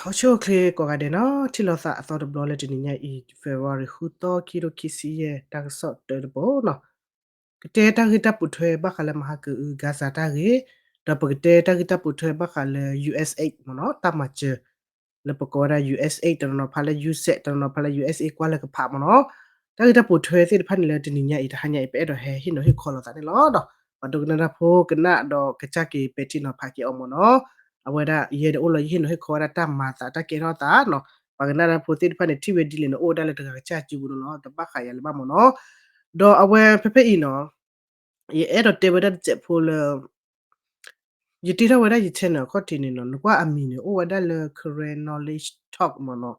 အိၣ်ဆူၣ်အိၣ်ချ့ကိးဂၤဒဲးနီၤ, ထံၣ်လိာ်သးအသီတဘျီလၢတနံၤညါအံၤ February ဃုသီ ခံကထိခံဆံယဲၢ် တၢ်ကစီၣ်တၢတဘိနီၤ. ကတဲတၢ်ဂ့ၢ်တၢ်ပိာ်ထွဲဘၣ်ဃးလၢမဟါကအု Gaza တၢ်ဂ့ၢ်, ဒီးပကတဲတၢ်ဂ့ၢ်တၢ်ပိာ်ထွဲဘၣ်ဃးလၢ ယူၢ်အ့းအ့း မ့ၢ်နီၤ, တၢ်မၤစၢၤ လၢပကိးဝဲဒၣ် ယူၢ်အ့းအ့း တနီၤနီၤဖးလၢ ယူၢ်စဲး တနီၤနီၤဖးလၢ ယူၢ်အ့းအ့း ကွၢ်လၢကဖးမ့ၢ်နီၤ. တၢ်ဂ့ၢ်တၢ်ပိာ်ထွဲသ့ၣ်တဖၣ်န့ၣ်လၢတနံၤညါအံၤ တဟါညါအံၤ ပအဲၣ်ဒိးဟဲဟ့ၣ်နီၤဟ့ၣ်ခီလိာ်သးန့ၣ်လီၤဒီး ပှၤဒိကနၣ်တၢ်ဖိကနၣ်ဒီးကစၢ်က့ၤပဲာ်ထံနီၤဖးက့ၤအီၤမ့ၢ်နီၤ. အဝဲဒၣ်ယဲဒၣ်အိၣ်လီၤ ယဟ့ၣ်နီၤဟ့ၣ်ခီဝဲဒၣ်တၢ်မၤသးတၢ်ကဲထီၣ်သးနီၤ. ပှၤကနၣ်တၢ်ဖိသ့ၣ်တဖၣ်န့ၣ် ထံၣ်ဝဲဒ်လဲၣ်န့ၣ် အိၣ်ဝဲဒၣ်လၢတဂၤကစၢ်စုပူၤန့ၣ်လီၤ, တဘၣ်ဃးယၤလၢၤဘၣ်မ့ၢ်နီၤ. ဒီးအဝဲဖဲဖဲအံၤနီၤ ယအဲၣ်ဒိးတဲဝဲဒၣ်တစဲးဖိလၢ ယတ့ထီၣ်ဝဲဒၣ်ယ channel အခီၣ်ထံးန့ၣ်နီၤ, နကွၢ်အမံၤန့ၣ် အိၣ်ဝဲဒၣ်လၢ Karen Knowledge Talk မ့ၢ်နီၤ.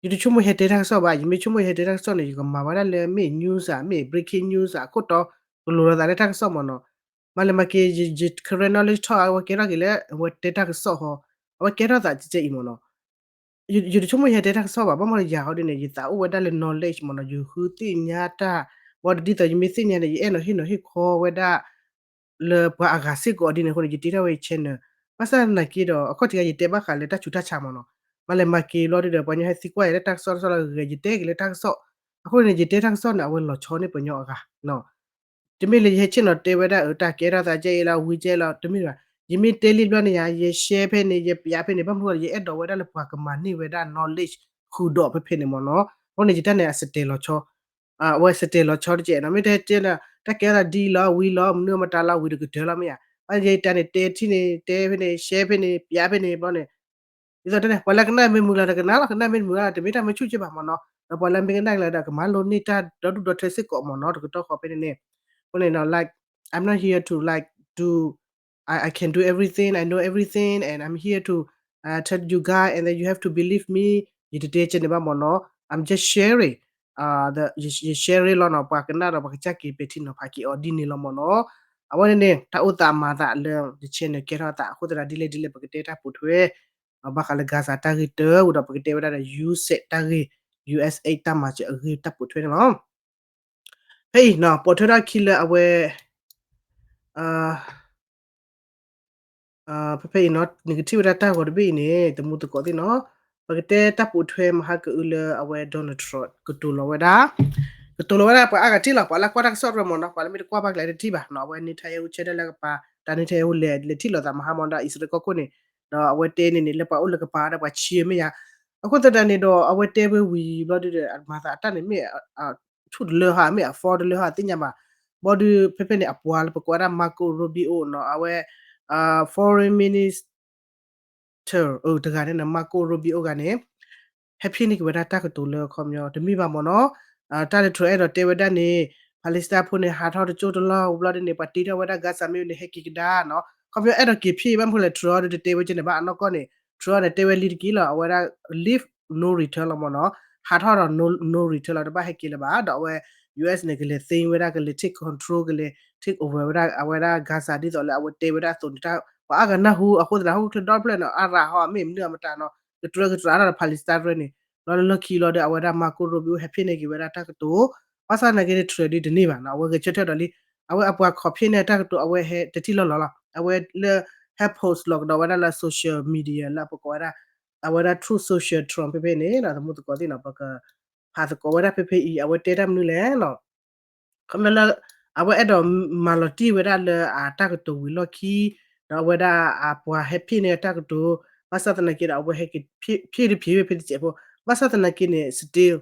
ယတဆိကမိၣ်ယဟဲတဲတၢ်ကစီၣ်ဘၣ်, ယမ့ၢ်ဆိကမိၣ်ယဟဲတဲတၢ်ကစီၣ်န့ၣ် ယကမၤဝဲဒၣ်လၢမ့ၢ် news ဧါ, မ့ၢ် breaking news ဧါ, အခိၣ်တီ ကလိၤလိာ်သးလၢတၢ်ကစီၣ်မ့ၢ်နီၤ. မၤလဲၤမၤက့ၤ ယ Karen Knowledge Talk အဝဲကဲထီၣ်က့ၤလၢ အဝဲတဲတၢ်ကစီၣ်ဟီ, အဝဲကဲထီၣ်သးကဲကဲအံၤမ့ၢ်နီၤ. ယတဆိကမိၣ်ယဟဲတဲတၢ်ကစီၣ်ဘၣ်, ဘၣ်မနုၤယၤဟီဒ်န့ၣ် ယသးအိၣ်ဝဲဒၣ်လၢ knowledge မ့ၢ်နီၤ, ယဃုသ့ၣ်ညါတၢ်, ဘၣ်ဒီးဒ်သိးယမ့ၢ်သ့ၣ်ညါန့ၣ် ယအဲၣ်ဒိးဟ့ၣ်နီၤဟ့ၣ်ခီဝဲဒၣ် လၢပှၤအဂၤစ့ၢ်ကီးဒ်န့ၣ်အဃိန့ၣ် ယတ့ထီၣ်ဝဲ channel. ဘၣ်ဆၣ်သနာ်က့ဒီး အခီၣ်ထံးယတဲဘၣ်ဃးလၢတၢ်ဆူးတၢ်ဆါမ့ၢ်နီၤ. မၤလဲၤမၤက့ၤဘျီဒ်ဒီး ပှၤကညီဟဲသံကွၢ်ယၤလၢတၢ်ကစီၣ်တၢ်ကစီၣ်လၢအဂ့ၤ ယတဲက့ၤလၢတၢ်ကစီၣ်. အဃိန့ၣ် ယတဲတၢ်ကစီၣ်န့ၣ် အဝဲလီၤဆီန့ၢ်ပှၤကညီအဂၤ တမ့ၢ်လၢယဟဲဆ့ၣ်နီၤတဲဝဲဒၣ်အတၢ်ကဲထီၣ်သးကဲအံၤလီၤ ဝံၤကဲလီၤ တမ့ၢ်ဘၣ်. ယမ့ၢ်တဲလံဘျီန့ၣ်ယၤ ယ share ဖဲန့ၣ် ယပျးဖဲန့ၣ် ဘၣ်မနုၤလဲၣ် ယအဲၣ်ဒိးဝဲဒၣ်လၢပှၤကမၤန့ၢ်ဝဲဒၣ် knowledge ဃုာ်ဒီးဖဲဖဲန့ၣ်မ့ၢ်နီၤ. အဃိန့ၣ် ယတၢ်န့ၣ် အစတဲာ်လီၤဆီ, အဝဲစတဲာ်လီၤဆီတကဲးနီၤ, မ့ၢ်တဲတဲလၢ တၢ်ကဲထီၣ်သးဒ်လီၤ ဝံၤလီၤ မနုၤမတၤလီၤ ဝံၤတကတၢၢ်လီၤမ့ၢ်ဧါ. ဘၣ်ယတၢ်န့ၣ် တဲထံၣ်န့ၣ် တဲဖဲန့ၣ် share ဖဲန့ၣ် ပျးဖဲန့ၣ်ဘျီန့ၣ် ဒ်သိးတဲန့ၣ် ပှၤလၢကနၣ်မ့ၢ်မုာ်လီၤဒီးကနၣ်လီၤ, ကနၣ်မ့ၢ်တမုာ်လီၤ တမ့ၢ်တၢ်မၤဆူၣ်က့ဘၣ်မ့ၢ်နီၤ. ဒီးပှၤလၢမ့ၢ်ကနၣ်ကလဲာ်ဒီး ကမၤလိန့ၢ်တၢ်ဒီဒူၣ်ဒီထၢစ့ၢ်ကီးမ့ၢ်နီၤ တကတီၢ်ဃီဖဲန့ၣ်န့ၣ်. အဃိန့ၣ်နီၤ like, I'm not here to like do, I, I can do everything, I know everything, and I'm here to, uh, tell you guys, and then you have to believe me. ယတတဲကဲန့ၣ်ဘၣ်မ့ၢ်နီၤ, I'm just sharing, uh, the, ယ ယ share လီၤနီၤ, ပှၤကနၣ်ဒီးပှၤကစၢ်က့ၤပဲာ်ထံနီၤဖးက့ၤအီၤဒ်န့ၣ်လီၤမ့ၢ်နီၤ. အဝဲန့ၣ်န့ၣ် တၢ်အိၣ်သးမၤသးလၢ ယ channel ကဲထီၣ်သးအဃိသတးဒ်လဲၣ်ဒ်လဲၣ် ပကတဲတၢ်ပိာ်ထွဲ ဘၣ်ဃးလၢ Gaza တၢ်ဂ့ၢ်တၢ်ဝံၤဒီး ပကတဲဝဲဒၣ်ဒီး ယူၢ်စဲး တၢ်ဂ့ၢ် ယူၢ်အ့းအ့း တၢ်မၤစၢၤအဂ့ၢ်တၢ်ပိာ်ထွဲန့ၣ်လီၤ. ဖဲအံၤနီၤ ပိာ်ထွဲထီၣ်ခံလၢအဝဲ ဖဲဖဲအံၤနီၤ နကထံၣ်ဝဲဒၣ်တၢ်ဂီၤတဘ့ၣ်အံၤန့ၣ် တမူသကိးသ့ၣ်နီၤ, ပကတဲတၢ်ပိာ်ထွဲမဟါကအုလၢအဝဲ Donald Trump ကတိၤလီၤဝဲဒၣ် ကတိၤလီၤဝဲဒၣ်ပှၤအါဂၤထံၣ်လီၤ, ပှၤလၢကွၢ်တၢ်ကစီၣ်တရၢမ့ၢ်နီၤ, ပှၤလၢမ့ၢ်တကွၢ်ဘၣ်ကလဲၤတထံၣ်ဘၣ်နီၤ, အဝဲ Netanyahu ဆၢထၢၣ်လၢကပၤ တၢ် Netanyahu လဲၤလဲၤထံၣ်လိာ်သးမဟါမီၤဒီး အံၣ်စရ့လးကီၢ်ခိၣ်န့ၣ်, ဒီးအဝဲတဲန့ၣ်န့ၣ် လၢပှၤအိၣ်လၢကပၤဒီးပှၤဆံးမ့ၢ်ယါ, အဃိသတးန့ၣ်ဒီး အဝဲတဲဝဲဝံၤဘျီဒ်ဒီး အမၤသးအတၢ်န့ၣ်မ့ၢ် ဆူၣ်တလၢဟါ မ့ၢ်အ fault တလၢဟါသ့ၣ်ညါဘၣ်, ဘျီဒုးဖဲဖဲန့ၣ် အပှၤလၢပကိးဝဲဒၣ် Marco Rubio နီၤ, အဝဲ foreign minister တဂၤန့ၣ်နီၤ, Marco Rubio ဂၤန့ၣ် ဟဲဖံးန့ၢ်က့ၤဝဲဒၣ်တၢ်ကတိၤလၢခီပညီ တမ့ၢ်ဘၣ်မ့ၢ်နီၤ, တၢ်လၢ Trump အဲၣ်ဒိးတဲဝဲဒၣ်န့ၣ် Palestine ဖိန့ၣ် ဟးထီၣ်တကၠိတလီၢ်ဘျီဒ်န့ၣ် ပှၤတ့ထီၣ်ဝဲဒၣ် Gaza မ့ၢ်ဝဲန့ၣ် ဟဲက့ၤကဒါနီၤ, ခီပညီအဲၣ်ဒိးက့ၤဖံးဘၣ်မနုၤလဲၣ် Trump ဒုးတတဲဝဲကဲန့ၣ်ဘၣ်, အနီၢ်ကီၢ်န့ၣ် Trump န့ၣ် တဲဝဲလံတက့ၢ်လီၤ, အဝဲဒၣ် leave no return လီၤမ့ၢ်နီၤ, ဟးထီၣ်ဒီး no, no return လီၤ, တဘၣ်ဟဲက့ၤလၢၤဘၣ်, ဒီးအဝဲ ယူၢ်အ့း န့ၣ် ကလဲၤ သိမ်း ဝဲဒၣ် ကလဲၤ take control ကလဲၤ take over ဝဲဒၣ် အဝဲဒၣ် Gaza ဒ်သိးလၢအဝဲတဲဝဲဒၣ်အသိးန့ၣ် ပှၤအါဂၤနၢ်ဟူ အဃိသတး ဟီၣ်ခိၣ်ချၢဒီဖျၢၣ်န့ၣ် အါရၤဟီ မ့ၢ်မနုၤအမတၤနီၤ, ကတြၢကတြးဒီး Palestine န့ၣ်, လီၤလၢလီၢ်ခံလီၤဒီး အဝဲဒၣ် Marco Rubio ဟဲဖံးန့ၢ်က့ၤဝဲဒၣ်တၢ်ကတိၤ, ဘၣ်ဆၣ်သနာ်က့န့ၣ် Trump ဒုးတန့ၢ်ဘၣ်နီၤ, အဝဲဂဲၤဆၢထၢၣ်ဒီးလံ, အဝဲအပှၤခီၣ်ဖံးန့ၢ်တၢ်ကတိၤ အဝဲဟဲတထံၣ်လီၢ်လီၤလီၤ, အဝဲလၢ ဟဲ post လီၤကဒီးဝဲဒၣ်လၢ social media လၢပကိးဝဲဒၣ် အဝဲဒၣ် Truth Social ထြၢၣ် ဖဲဖဲန့ၣ် တမူသကိးသ့ၣ်နီၤ, ပကဖးသကိးဝဲဒၣ်ဖဲဖဲအံၤ အဝဲတဲတၢ်မနုၤလဲၣ်နီၤ, ခီဖျိလၢ အဝဲအဲၣ်ဒိးမၤလီၤတံၢ်ဝဲဒၣ်လၢအတၢ်ကတိၤဝံၤလီၢ်ခံ, ဒီးအဝဲဒၣ်အပှၤဟဲဖံးန့ၢ်အတၢ်ကတိၤ, ဘၣ်ဆၣ်သနာ်က့ဒီး အဝဲဟဲက့ၤဖံးတဖံးဝဲဖဲတစဲးဖိ, ဘၣ်ဆၣ်သနာ်က့န့ၣ် still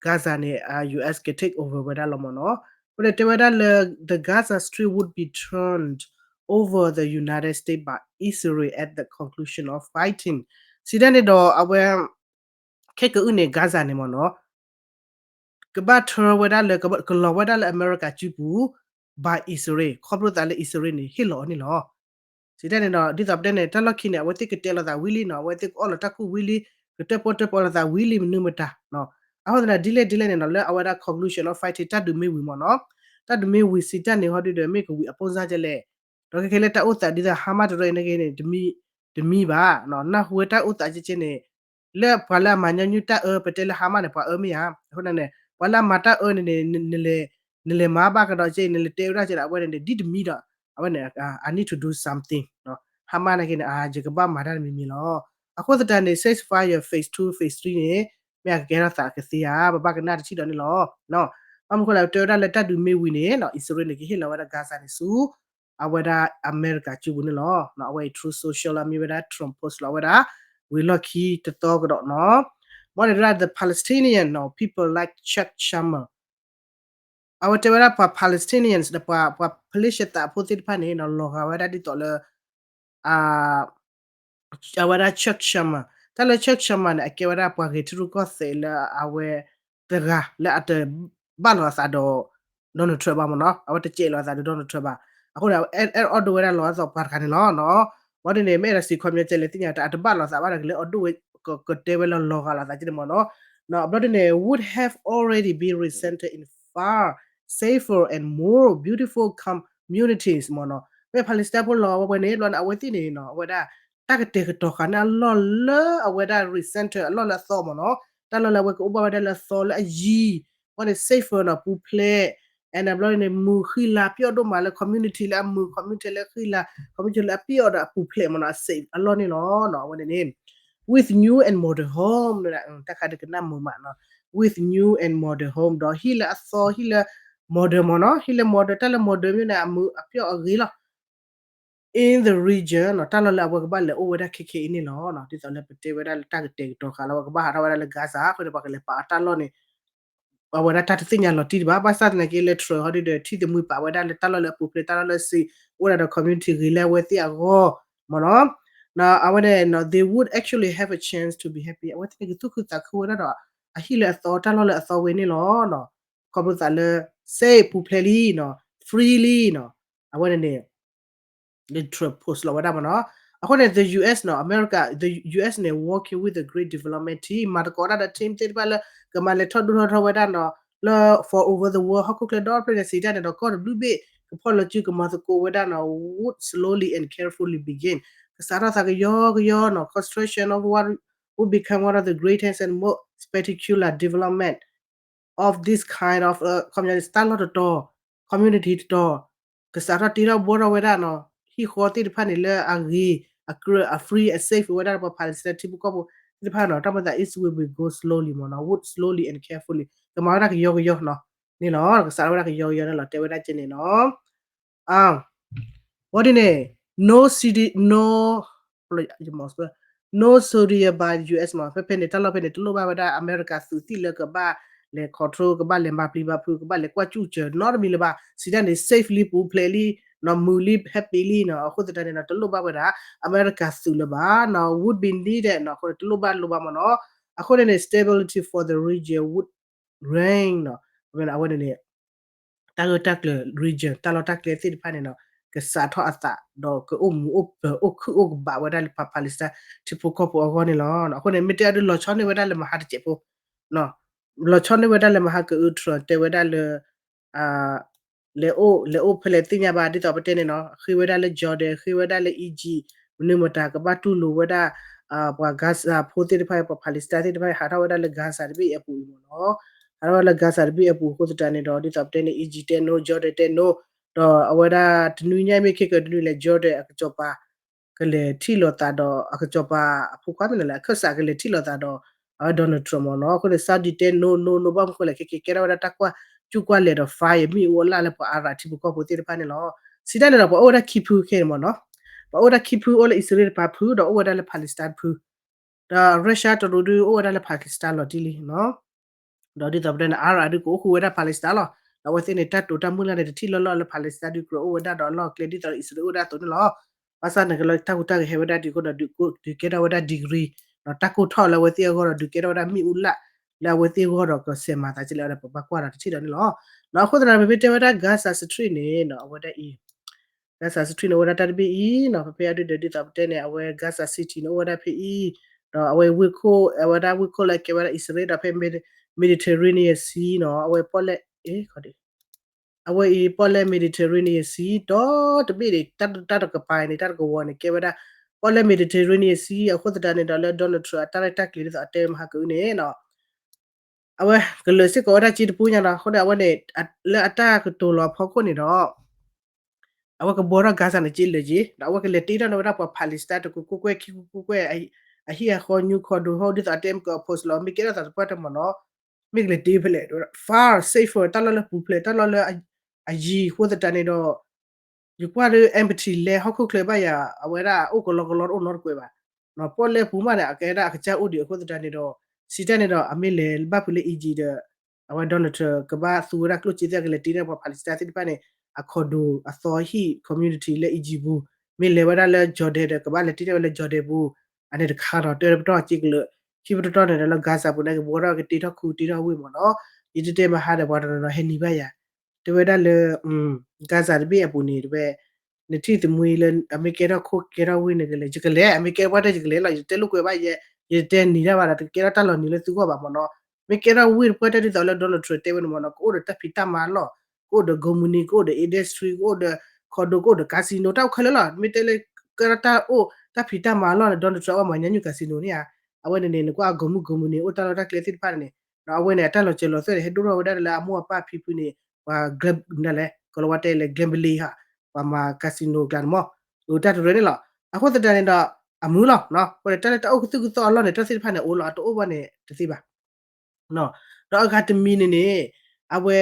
Gaza န့ၣ် ယူၢ်အ့း က take over ဝဲဒၣ်လီၤမ့ၢ်နီၤ, အဃိန့ၣ်တဲဝဲဒၣ်လၢ the Gaza Strip would be turned over the United States by Israel at the conclusion of fighting, စံးတၢ်န့ၣ်ဒီးအဝဲ ခဲကအုၣ်န့ၣ် Gaza န့ၣ်မ့ၢ်နီၤ, ကဘၣ်ထၢဝဲဒၣ်လၢ ကလီၤဝဲဒၣ်လၢအမဲရကၤစုပူၤ by အံၣ်စရ့လး, ခီဖျိသးလၢအံၣ်စရ့လးန့ၣ် ဟ့ၣ်လီၤအီၤန့ၣ်လီၤ. စံးတၢ်န့ၣ်ဒီး ဒ်သိးပတဲန့ၣ် တၢ်လီၢ်ခံန့ၣ် အဝဲသ့ၣ်ကတဲလိာ်သးဝံၤလံနီၤ, အဝဲသ့ၣ်ကအီၣ်လီၤတၢ်ကူၣ်ဝံၤလံ, ကတၢၣ်ပီၣ်တၢၣ်ပီလိာ်သးဝံၤလံ မနုၤမတၤ, အဃိသတးဒ်လဲၣ်ဒ်လဲၣ်န့ၣ်နီၤ လၢအဝဲဒၣ် conclusion of fighting တၢ်ဒုးမ့ၢ်ဝံၤမ့ၢ်နီၤ, တၢ်ဒုးမ့ၢ်ဝံၤစံးတၢ်န့ၣ် ဟီဒုဒီး မ့ၢ်ကဝံၤအပိၢ်စၢ်ကလဲၣ်, ဒီးခဲခဲလၢတၢ်အိၣ်သးဒ်သိး Hamas တရၢအံၤန့ၣ်ဂ့ၤန့ၣ် တမံၤဘၣ်, နၢ်ဟူဝဲတၢ်အိၣ်သးကဲကဲန့ၣ် လၢပှၤလၢအမၤညီနုၢ်တၢ်အၢ ပတဲလၢ Hamas န့ၣ် ပှၤအၢမ့ၢ်ဧါ, အဃိန့ၣ် ပှၤလၢအမၤတၢ်အၢန့ၣ်န့ၣ် နလဲၤမၤဘၣ်ကဒီးကဲအံၤ နလဲၤတဲဝဲဒၣ်ကဲဒီး အဝဲန့ၣ်န့ၣ် ဒ်တမံၤဒီး အဝဲန့ၣ် I need to do something, Hamas န့ၣ်ဂ့ၤန့ၣ် ယကဘၣ်မၤတၢ်တမံၤမံၤလီၤ. အဃိသတးန့ၣ် ceasefire phase two phase three န့ၣ် မ့ၢ်အကကဲထီၣ်သးကသ့ဧါ, ပဘၣ်ကနၣ်တထံၣ်ဒီးန့ၣ်လီၤ. ဘၣ်မနုၤအဃိလဲၣ် တဲဝဲဒၣ်လၢတၢ်ဒုးမ့ၢ်ဝံၤန့ၣ် အံၣ်စရ့လးန့ၣ် ကဟ့ၣ်လီၤဝဲဒၣ် Gaza န့ၣ်ဆူ အဝဲဒၣ်အမဲရကၤစုပူၤန့ၣ်လီၤ. အဝဲအံၤ Truth Social လၢမ့ၢ်ဝဲဒၣ် Trump post လီၤဝဲဒၣ် ဝံၤလီၢ်ခံတသီကဒီးနီၤ. မ့ၢ်န့ၣ်ဒၣ် the Palestinian နီၤ people like Chuck Schumer အဝဲတဲဝဲဒၣ်ပှၤ Palestinians ဒီးပှၤ ပှၤ Palestine သးဖိသ့ၣ်တဖၣ်န့ၣ်နီၤ လီၤဂာ်ဝဲဒၣ်ဒ်သိးလၢ အဝဲဒၣ် Chuck Schumer တၢ်လၢ Chuck Schumer န့ၣ် အကဲဝဲဒၣ်ပှၤဂဲၤထံရူၢ်ကီၢ်သဲးလၢအဝဲတဂၤလၢအတဘၣ်လီၤအသးဒီး Donald Trump ဘၣ်မ့ၢ်နီၤ, အဝဲတစဲးလီၤအသးဒီး Donald Trump ဘၣ်. အဃိန့ၣ် အဲၣ်အီၣ်ဒိးဝဲဒၣ်လီၤအသးပှၤတဂၤန့ၣ်လီၤ. ဘျီဒ်န့ၣ် မ့ၢ်အဲၣ်ဒိးစံးခီပညီကဲလဲၣ်သ့ၣ်ညါ တၢ်အတဘၣ်လီၤသးဘၣ်ဒီးကလဲၤအီၣ်ဒိးဝဲ ကတဲဝဲလၢလီၤဂာ်လီၤသးကန့ၣ်မ့ၢ်နီၤ. ဘျီဒ်န့ၣ် would have already been resettled in far safer and more beautiful communities မ့ၢ်နီၤ. မ့ၢ် Palestine ဖိလီၤဂာ်ဝဲန့ၣ် ဘျီန့ၣ် အဝဲသ့ၣ်န့ၣ်နီၤ အဝဲဒၣ် တၢ်ကတဲာ်ကတီၤဃာ်န့ၣ်အလီၢ်လၢအဝဲဒၣ် resettle အလီၢ်လၢအသီမ့ၢ်နီၤ, တၢ်လီၢ်လၢအဝဲကအိၣ်ဘၣ်ဝဲဒၣ်လၢအသီလၢအယံၤ, ဘျီန့ၣ် safer နီၤ ပူၤဖျဲး, and ဘျီန့ၣ် မုာ်ဃံလၤပျီၣ်ဒိၣ်မးလၢ community လၢအမုာ် community လၢအဃံလၤ community လၢအပျီၣ်ဒီးအပူၤဖျဲးမ့ၢ်နီၤ အ safe အလီၢ်န့ၣ်လီၤ. အဝဲန့ၣ်န့ၣ် with new and modern home တၢ်ခါဒုးကနၣ်မုာ်မးနီၤ, with new and modern home ဒီးဟံၣ်လၢအသီ ဟံၣ်လၢ modern မ့ၢ်နီၤ, ဟံၣ်လၢ modern တၢ်လၢ modern မ့ၢ်န့ၣ် အမုာ်အပျီၣ်အဂ့ၤလီၤ in the region နီၤ, တၢ်လီၢ်လၢအဝဲကဘၣ်လဲၤအိၣ်ဝဲဒၣ်ခဲခဲအံၤန့ၣ်လီၤ. ဒ်သိးလၢပတဲဝဲဒၣ်လၢတၢ်ကတဲာ်ကတီၤဃာ်လၢအဝဲကဘၣ်ဟးထီၣ်ဝဲဒၣ်လၢ Gaza အဃိန့ၣ် ပှၤကလဲၤပာ်အီၤတၢ်လီၢ်န့ၣ် အဝဲဒၣ်တၢ်တသ့ၣ်ညါလီၤတံၢ်ဒံးဘၣ်. ဘၣ်ဆၣ်သနာ်က့လၢ Trump ဟီဒုဒီး ထံၣ်သမံပာ်ဝဲဒၣ်လၢတၢ်လီၢ်လၢအပူၤဖျဲး တၢ်လီၢ်လၢအ safe အိၣ်ဝဲဒၣ်ဒီး community ဂ့ၤလၢအဝဲသ့ၣ်အဂီၢ်မ့ၢ်နီၤ. အဝဲန့ၣ် they would actually have a chance to be happy အဝဲသ့ၣ်န့ၣ် ကသူၣ်ခုသးခုဝဲဒၣ်ဒီး အဟံၣ်လၢအသီ တၢ်လီၢ်လၢအသီဝဲန့ၣ်လီၤ. ခီဖျိသးလၢ safe ပူၤဖျဲးလံနီၤ free လံနီၤ အဝဲန့ၣ်န့ၣ် Trump post လီၤဝဲဒၣ်မ့ၢ်နီၤ. အဃိန့ၣ် the U S နီၤ America, the U S န့ၣ် working with a great development team မၤသကိးတၢ်ဒီး team သ့ၣ်တဖၣ်လၢ ကမၤလဲၤထီၣ်ဒိၣ်ထီၣ်ထီၣ်ဝဲဒၣ်နီၤ လၢ for over the world ဟီၣ်ခိၣ်ချၢဒီဖျၢၣ်န့ၣ် စံးတၢ်န့ၣ်ဒီး ကီၢ်တဘျုးဘ့ၣ် ကဖီၣ်လီၤစုကမၤသကိးဝဲဒၣ်နီၤ would slowly and carefully begin ကစးထီၣ်သးကယီကယီနီၤ construction of what would become one of the greatest and most spectacular development of this kind of ခီပညီန့ၣ် တၢ်လီၢ်တတီၤ community တတီၤ ကစးထီၣ်တ့ထီၣ်ဘှီထီၣ်ဝဲဒၣ်နီၤ ဟံၣ်ဃီသ့ၣ်တဖၣ်န့ၣ်လၢအဂ့ၤ အကြၢး အ free အ safe ဝဲဒၣ်ပှၤ Palestine ထံဖိကီၢ်ဖိသ့ၣ်တဖၣ်နီၤ တၢ်မၤသး is will be go slowly မ့ၢ်နီၤ would slowly and carefully ကမၤဝဲဒၣ်ကယီကယီနီၤ န့ၣ်လီၤ ကစးထီၣ်ဝဲဒၣ်ကယီကယီန့ၣ်လီၤ တဲဝဲဒၣ်ကဲန့ၣ်နီၤ ဘၣ်ဒ်န့ၣ် no city, no, no soldier by U S မ့ၢ် ဖဲဖဲန့ၣ် တၢ်လီၢ်ဖဲန့ၣ် တလိၣ်ဘၣ်ဝဲဒၣ် အမဲရကၤသုးသံၣ်လၢကဘၣ်လဲၤ control ကဘၣ်လဲၤမၤပျံၤမၤဖုး ကဘၣ်လဲၤကွၢ်ကၠူၣ်စၢၤနီတမံၤလၢၤဘၣ် စံးတၢ်န့ၣ် safe လံ ပူၤဖျဲးလံ နီၤ မုာ်လံ happy လံနီၤ အဃိသတးန့ၣ်နီၤ တလိၣ်ဘၣ်ဝဲဒၣ် အမဲရကၤသုးလၢၤဘၣ်နီၤ would be needed နီၤ အဃိန့ၣ် တလိၣ်ဘၣ်လိၣ်ဘၣ်မ့ၢ်နီၤ အဃိန့ၣ်န့ၣ် stability for the region would reign နီၤ အဝဲန့ၣ်န့ၣ် တၢ်ဂၢၢ်တၢ်ကျၢၤ region တၢ်လီၢ်တၢ်ကျဲသ့ၣ်တဖၣ်န့ၣ်နီၤ ကစးထီၣ်အသး ဒီးကအိၣ်မူအိၣ်ပၢၤ အိၣ်ခုၣ်အိၣ်ကဘးဝဲဒၣ်လၢပှၤ Palestine ထံဖိကီၢ်ဖိအဂီၢ်န့ၣ်လီၤ. အဃိန့ၣ် မ့ၢ်တဲအဒုးလီၤဆီန့ၢ်ဝဲဒၣ်လၢမဟါတစဲးဖိ လီၤဆီန့ၢ်ဝဲဒၣ်လၢမဟါကအု Trump တဲဝဲဒၣ်လၢ လဲၤအိၣ် လဲၤအိၣ်ဖဲလဲၣ်သ့ၣ်ညါဘၣ် ဒ်သိးပတဲန့ၣ်နီၤ ဃ့ဝဲဒၣ်လၢ Jordan ဃ့ဝဲဒၣ်လၢ Egypt မနုၤမတၤကဘၣ်တူၢ်လိာ်ဝဲဒၣ် ပှၤ Gaza ဖိသ့ၣ်တဖၣ် ပှၤ Palestine သ့ၣ်တဖၣ် ဟးထီၣ်ဝဲဒၣ်လၢ Gaza တဘ့ၣ်အပူၤအံၤမ့ၢ်နီၤ ဟးထီၣ်ဝဲလၢ Gaza တဘ့ၣ်အပူၤအဃိသတးန့ၣ်ဒီး ဒ်သိးပတဲန့ၣ် Egypt တဲနိ Jordan တဲနိ ဒီးအဝဲဒၣ်တနွံညါမ့ၢ်ခဲကတနွံလဲၣ် Jordan အကစီၤပၤ ကလဲၤထံၣ်လိာ်သးဒီး အကစီၤပၤအဖိခွါမနုၤလဲၣ် အခၢၣ်စးကလဲၤထံၣ်လိာ်သးဒီး Donald Trump မ့ၢ်နီၤ အဃိန့ၣ် Saudi တဲနိ နိ နိ ဘၣ်မနုၤဃိလဲၣ် ခဲကဲကဲထီၣ်ဝဲဒၣ်တၢ်ကွၢ်ကူၣ်ကွၢ်လဲာ်ဒီး fire မ့ၣ်အူအလၣ်လၢပှၤ Arab ထံဖိကီၢ်ဖိသ့ၣ်တဖၣ်န့ၣ်လီၤ. စံးတၢ်န့ၣ်ဒီး ပှၤအိၣ်ဝဲဒၣ်ခံဖုခဲအံၤန့ၣ်မ့ၢ်နီၤ ပှၤအိၣ်ဝဲဒၣ်ခံဖု အိၣ်လၢအံၣ်စရ့လးတပၤဖု ဒီးအိၣ်ဝဲဒၣ်လၢ Palestine တဖု ဒီး Russia တရူးဒုးအိၣ်ဝဲဒၣ်လၢ Pakistan လီၤတံၢ်လံနီၤ ဒီးဒ်သိးပတဲန့ၣ် Arab ဒုးကအိၣ်ဃူဝဲဒၣ် Palestine လီၤ. ဒီးအဝဲသ့ၣ်န့ၣ် တၢ်တိာ်တၢ်မုၢ်လၢ်န့ၣ် တထံၣ်လီၢ်လီၢ်လၢ Palestine ဒုးကြၢးအိၣ်ဝဲဒၣ်ဒီးအလီၢ်အကျဲ ဒ်သိးလၢအံၣ်စရ့လးအိၣ်ဝဲဒၣ်အသိးန့ၣ်လီၤ. ဘၣ်ဆၣ်န့ၣ်ကလီတၢ်ဟူးတၢ်ဂဲၤဟဲဝဲဒၣ်ဒ်အဃိဒီး ဒုးကဲထီၣ်ဝဲဒၣ် degree ဒီးတၢ်ကိၢ်ထီၣ်လၢအဝဲသ့ၣ်အဂီၢ်ဒီး ဒုးကဲထီၣ်ဝဲဒၣ်မ့ၣ်အူလၣ် လၢအဝဲသ့ၣ်အဂီၢ်ဒီးကစဲးမၤသးကလဲၣ်ဒီး ပဘၣ်ကွၢ်ဒီးတထံၣ်ဒီးန့ၣ်လီၤ. ဒီးအဃိသတးဒီး ပမ့ၢ်တဲဝဲဒၣ် Gaza Strip န့ၣ် အဝဲဒၣ်အံၤ Gaza Strip န့ၣ် အိၣ်ဝဲဒၣ်တၢ်တဘ့ၣ်အံၤနီၤ ဖဲဖဲအဒုဒီး ဒ်သိးပတဲန့ၣ် အဝဲ Gaza City န့ၣ် အိၣ်ဝဲဒၣ်ဖဲအံၤ ဒီးအဝဲဝ့ၢ်ခိၣ် အဝဲဒၣ်ဝ့ၢ်ခိၣ်လၢကဲဝဲဒၣ်အံၣ်စရ့လးဒီးဖဲ Mediterranean Sea နီၤ အဝဲပီၣ်လဲၣ် အဝဲအံၤပီၣ်လဲၣ် Mediterranean Sea ဒီတဘ့ၣ်န့ၣ် တၢ်တကပၤန့ၣ် တၢ်တကဝီၤန့ၣ် ကဲဝဲဒၣ် ပီၣ်လဲၣ် Mediterranean Sea အဃိသတးန့ၣ်ဒီးလၢ Donald Trump အတၢ်ရဲၣ်တၢ်ကျဲၤဒ်သိးအတဲမဟါကအုန့ၣ်နီၤ အဝဲကလၢာ်စ့ၢ်ကီးဝဲဒၣ်က့တပူၤညါနီၤ အဃိန့ၣ် အဝဲန့ၣ် လၢအတၢ်ကတိၤလီၤဖီခိၣ်န့ၣ်ဒီး အဝဲကဘှီထီၣ် Gaza န့ၣ်က့လၢာ်က့ ဒီးအဝဲကလဲၤတ့ထီၣ်န့ၢ်ဝဲဒၣ်ပှၤ Palestine တကိးကိးကွဲၢ်ခံကိးကွဲၢ် အဟံၣ်အဃီ new condo ဟီ ဒ်သိးအတဲမ့ၢ်က oppose လီၤ မ့ၢ်ကဲထီၣ်သးသပှၢ်တၢၢ်မ့ၢ်နီၤ မ့ၢ်ကလဲၤတ့ဖဲလဲၣ် far safer တၢ်လီၢ်လၢပူၤဖျဲး တၢ်လီၢ်လၢအယံၤအဃိသတးန့ၣ်ဒီး ယကွၢ်ဒီး empty land ဟီၣ်ခိၣ်ချၢဘၣ်ယၤ အဝဲဒၣ်အိၣ်ကလီကလီတအိၣ်နီတကွဲးဘၣ်. ပီၣ်လဲၣ်ပူၤမးန့ၣ် အကဲဒၣ်အကစၢ်အိၣ်ဒံးအဃိသတးန့ၣ်ဒီး စံးတၢ်န့ၣ်ဒီး အမ့ၢ်လဲၤဘၣ်ဖုးလၢ Egypt ဒီး အဝဲ Donald Trump ကဘၣ်သူဝဲဒၣ်ကျိၣ်စ့သ့ၣ်ကလဲၤတ့ထီၣ်ပှၤ Palestine သ့ၣ်တဖၣ်န့ၣ် အ condo အသီဟံၣ် community လၢ Egypt ပူၤ, မ့ၢ်လဲၤဝဲဒၣ်လၢ Jordan ဒီး ကဘၣ်လဲၤတ့ထီၣ်ဝဲလၢ Jordan ပူၤ, အန့ၣ်တခါဒီး တဲပတီၢ်စ့ကလၢာ်, ခံပတီၢ်န့ၣ်ဒီးလၢ Gaza ပူၤန့ၣ် ကဘီထီၣ်ကတ့ထီၣ်ခူတ့ထီၣ်ဝ့ၢ်မ့ၢ်နီၤ, ယတတဲမဟါဒီးပှၤတနီၤနီၤဟဲနံၤဘၣ်ယၤ, တဲဝဲဒၣ်လၢ Gaza တဘ့ၣ်အပူၤန့ၣ် တဝဲ နထံၣ်သမံလၢ အမ့ၢ်ကဲထီၣ်ခိၣ်ကဲထီၣ်ဝ့ၢ်န့ၣ်ကလဲၤ ယကလဲၤ အမ့ၢ်ကဲပှၢ်တၢၢ်ယကလဲၤလီၤ ယတတဲလိာ်ကွဲဘၣ်ယဲ, ယတတဲနံၤတၢ်ဘၣ်ဒီး တကဲထီၣ်တၢ်လီၤနံၤလၢသုဂီၢ်ဘၣ်မ့ၢ်နီၤ, မ့ၢ်ကဲထီၣ်ဝ့ၢ်တပှၢ်တၢၢ်ဒ်သိးလၢ Donald Trump တဲဝဲန့ၣ်မ့ၢ်နီၤ ကအိၣ်ဒီးတၢ်ဖံးတၢ်မၤအလီၢ်, ကအိၣ်ဒီး gold mine ကအိၣ်ဒီး industry ကအိၣ်ဒီး condo ကအိၣ်ဒီး casino တၢ်အိၣ်ခဲလၢာ်လီၤ, မ့ၢ်တဲလၢ ကဲထီၣ်တၢ်အိၣ်တၢ်ဖံးတၢ်မၤအလီၢ်န့ၣ် Donald Trump အဝဲမၤညါညူ casino န့ၣ်ဧါ, အဝဲန့ၣ်န့ၣ် နကွၢ်အ gold mine gold mine န့ၣ် အိၣ်တၢ်လီၢ်တၢ်ကျဲသ့ၣ်တဖၣ်န့ၣ် ဒီးအဝဲန့ၣ် အတၢ်လီၤစၢၤလီၤသွဲၣ်န့ၣ် ဟဲဒိၣ်ထီၣ်ဝဲဒၣ်လၢအမိၢ်အပၢ်ဖံဖုန့ၣ် ပှၤ glam ဒၣ်လဲၣ် ကလီၤဝါတဲလၢ gambling ဟး ပှၤမၤ casino ကျါန့ၣ်မ့ၢ် အိၣ်တၢ်တရၢန့ၣ်လီၤ, အဃိသတးန့ၣ်ဒီး အမုာ်လီၤ, အဃိန့ၣ် တၢ်လၢတၢ်အိၣ်ကသုၣ်ကသီၣ်အလီၢ်န့ၣ် တၢ်သ့ၣ်တဖၣ်န့ၣ် အိၣ်လီၤ အတအိၣ်ဘၣ်န့ၣ် တသ့ဘၣ် ဒီးအဂၤတမံၤန့ၣ်န့ၣ် အဝဲ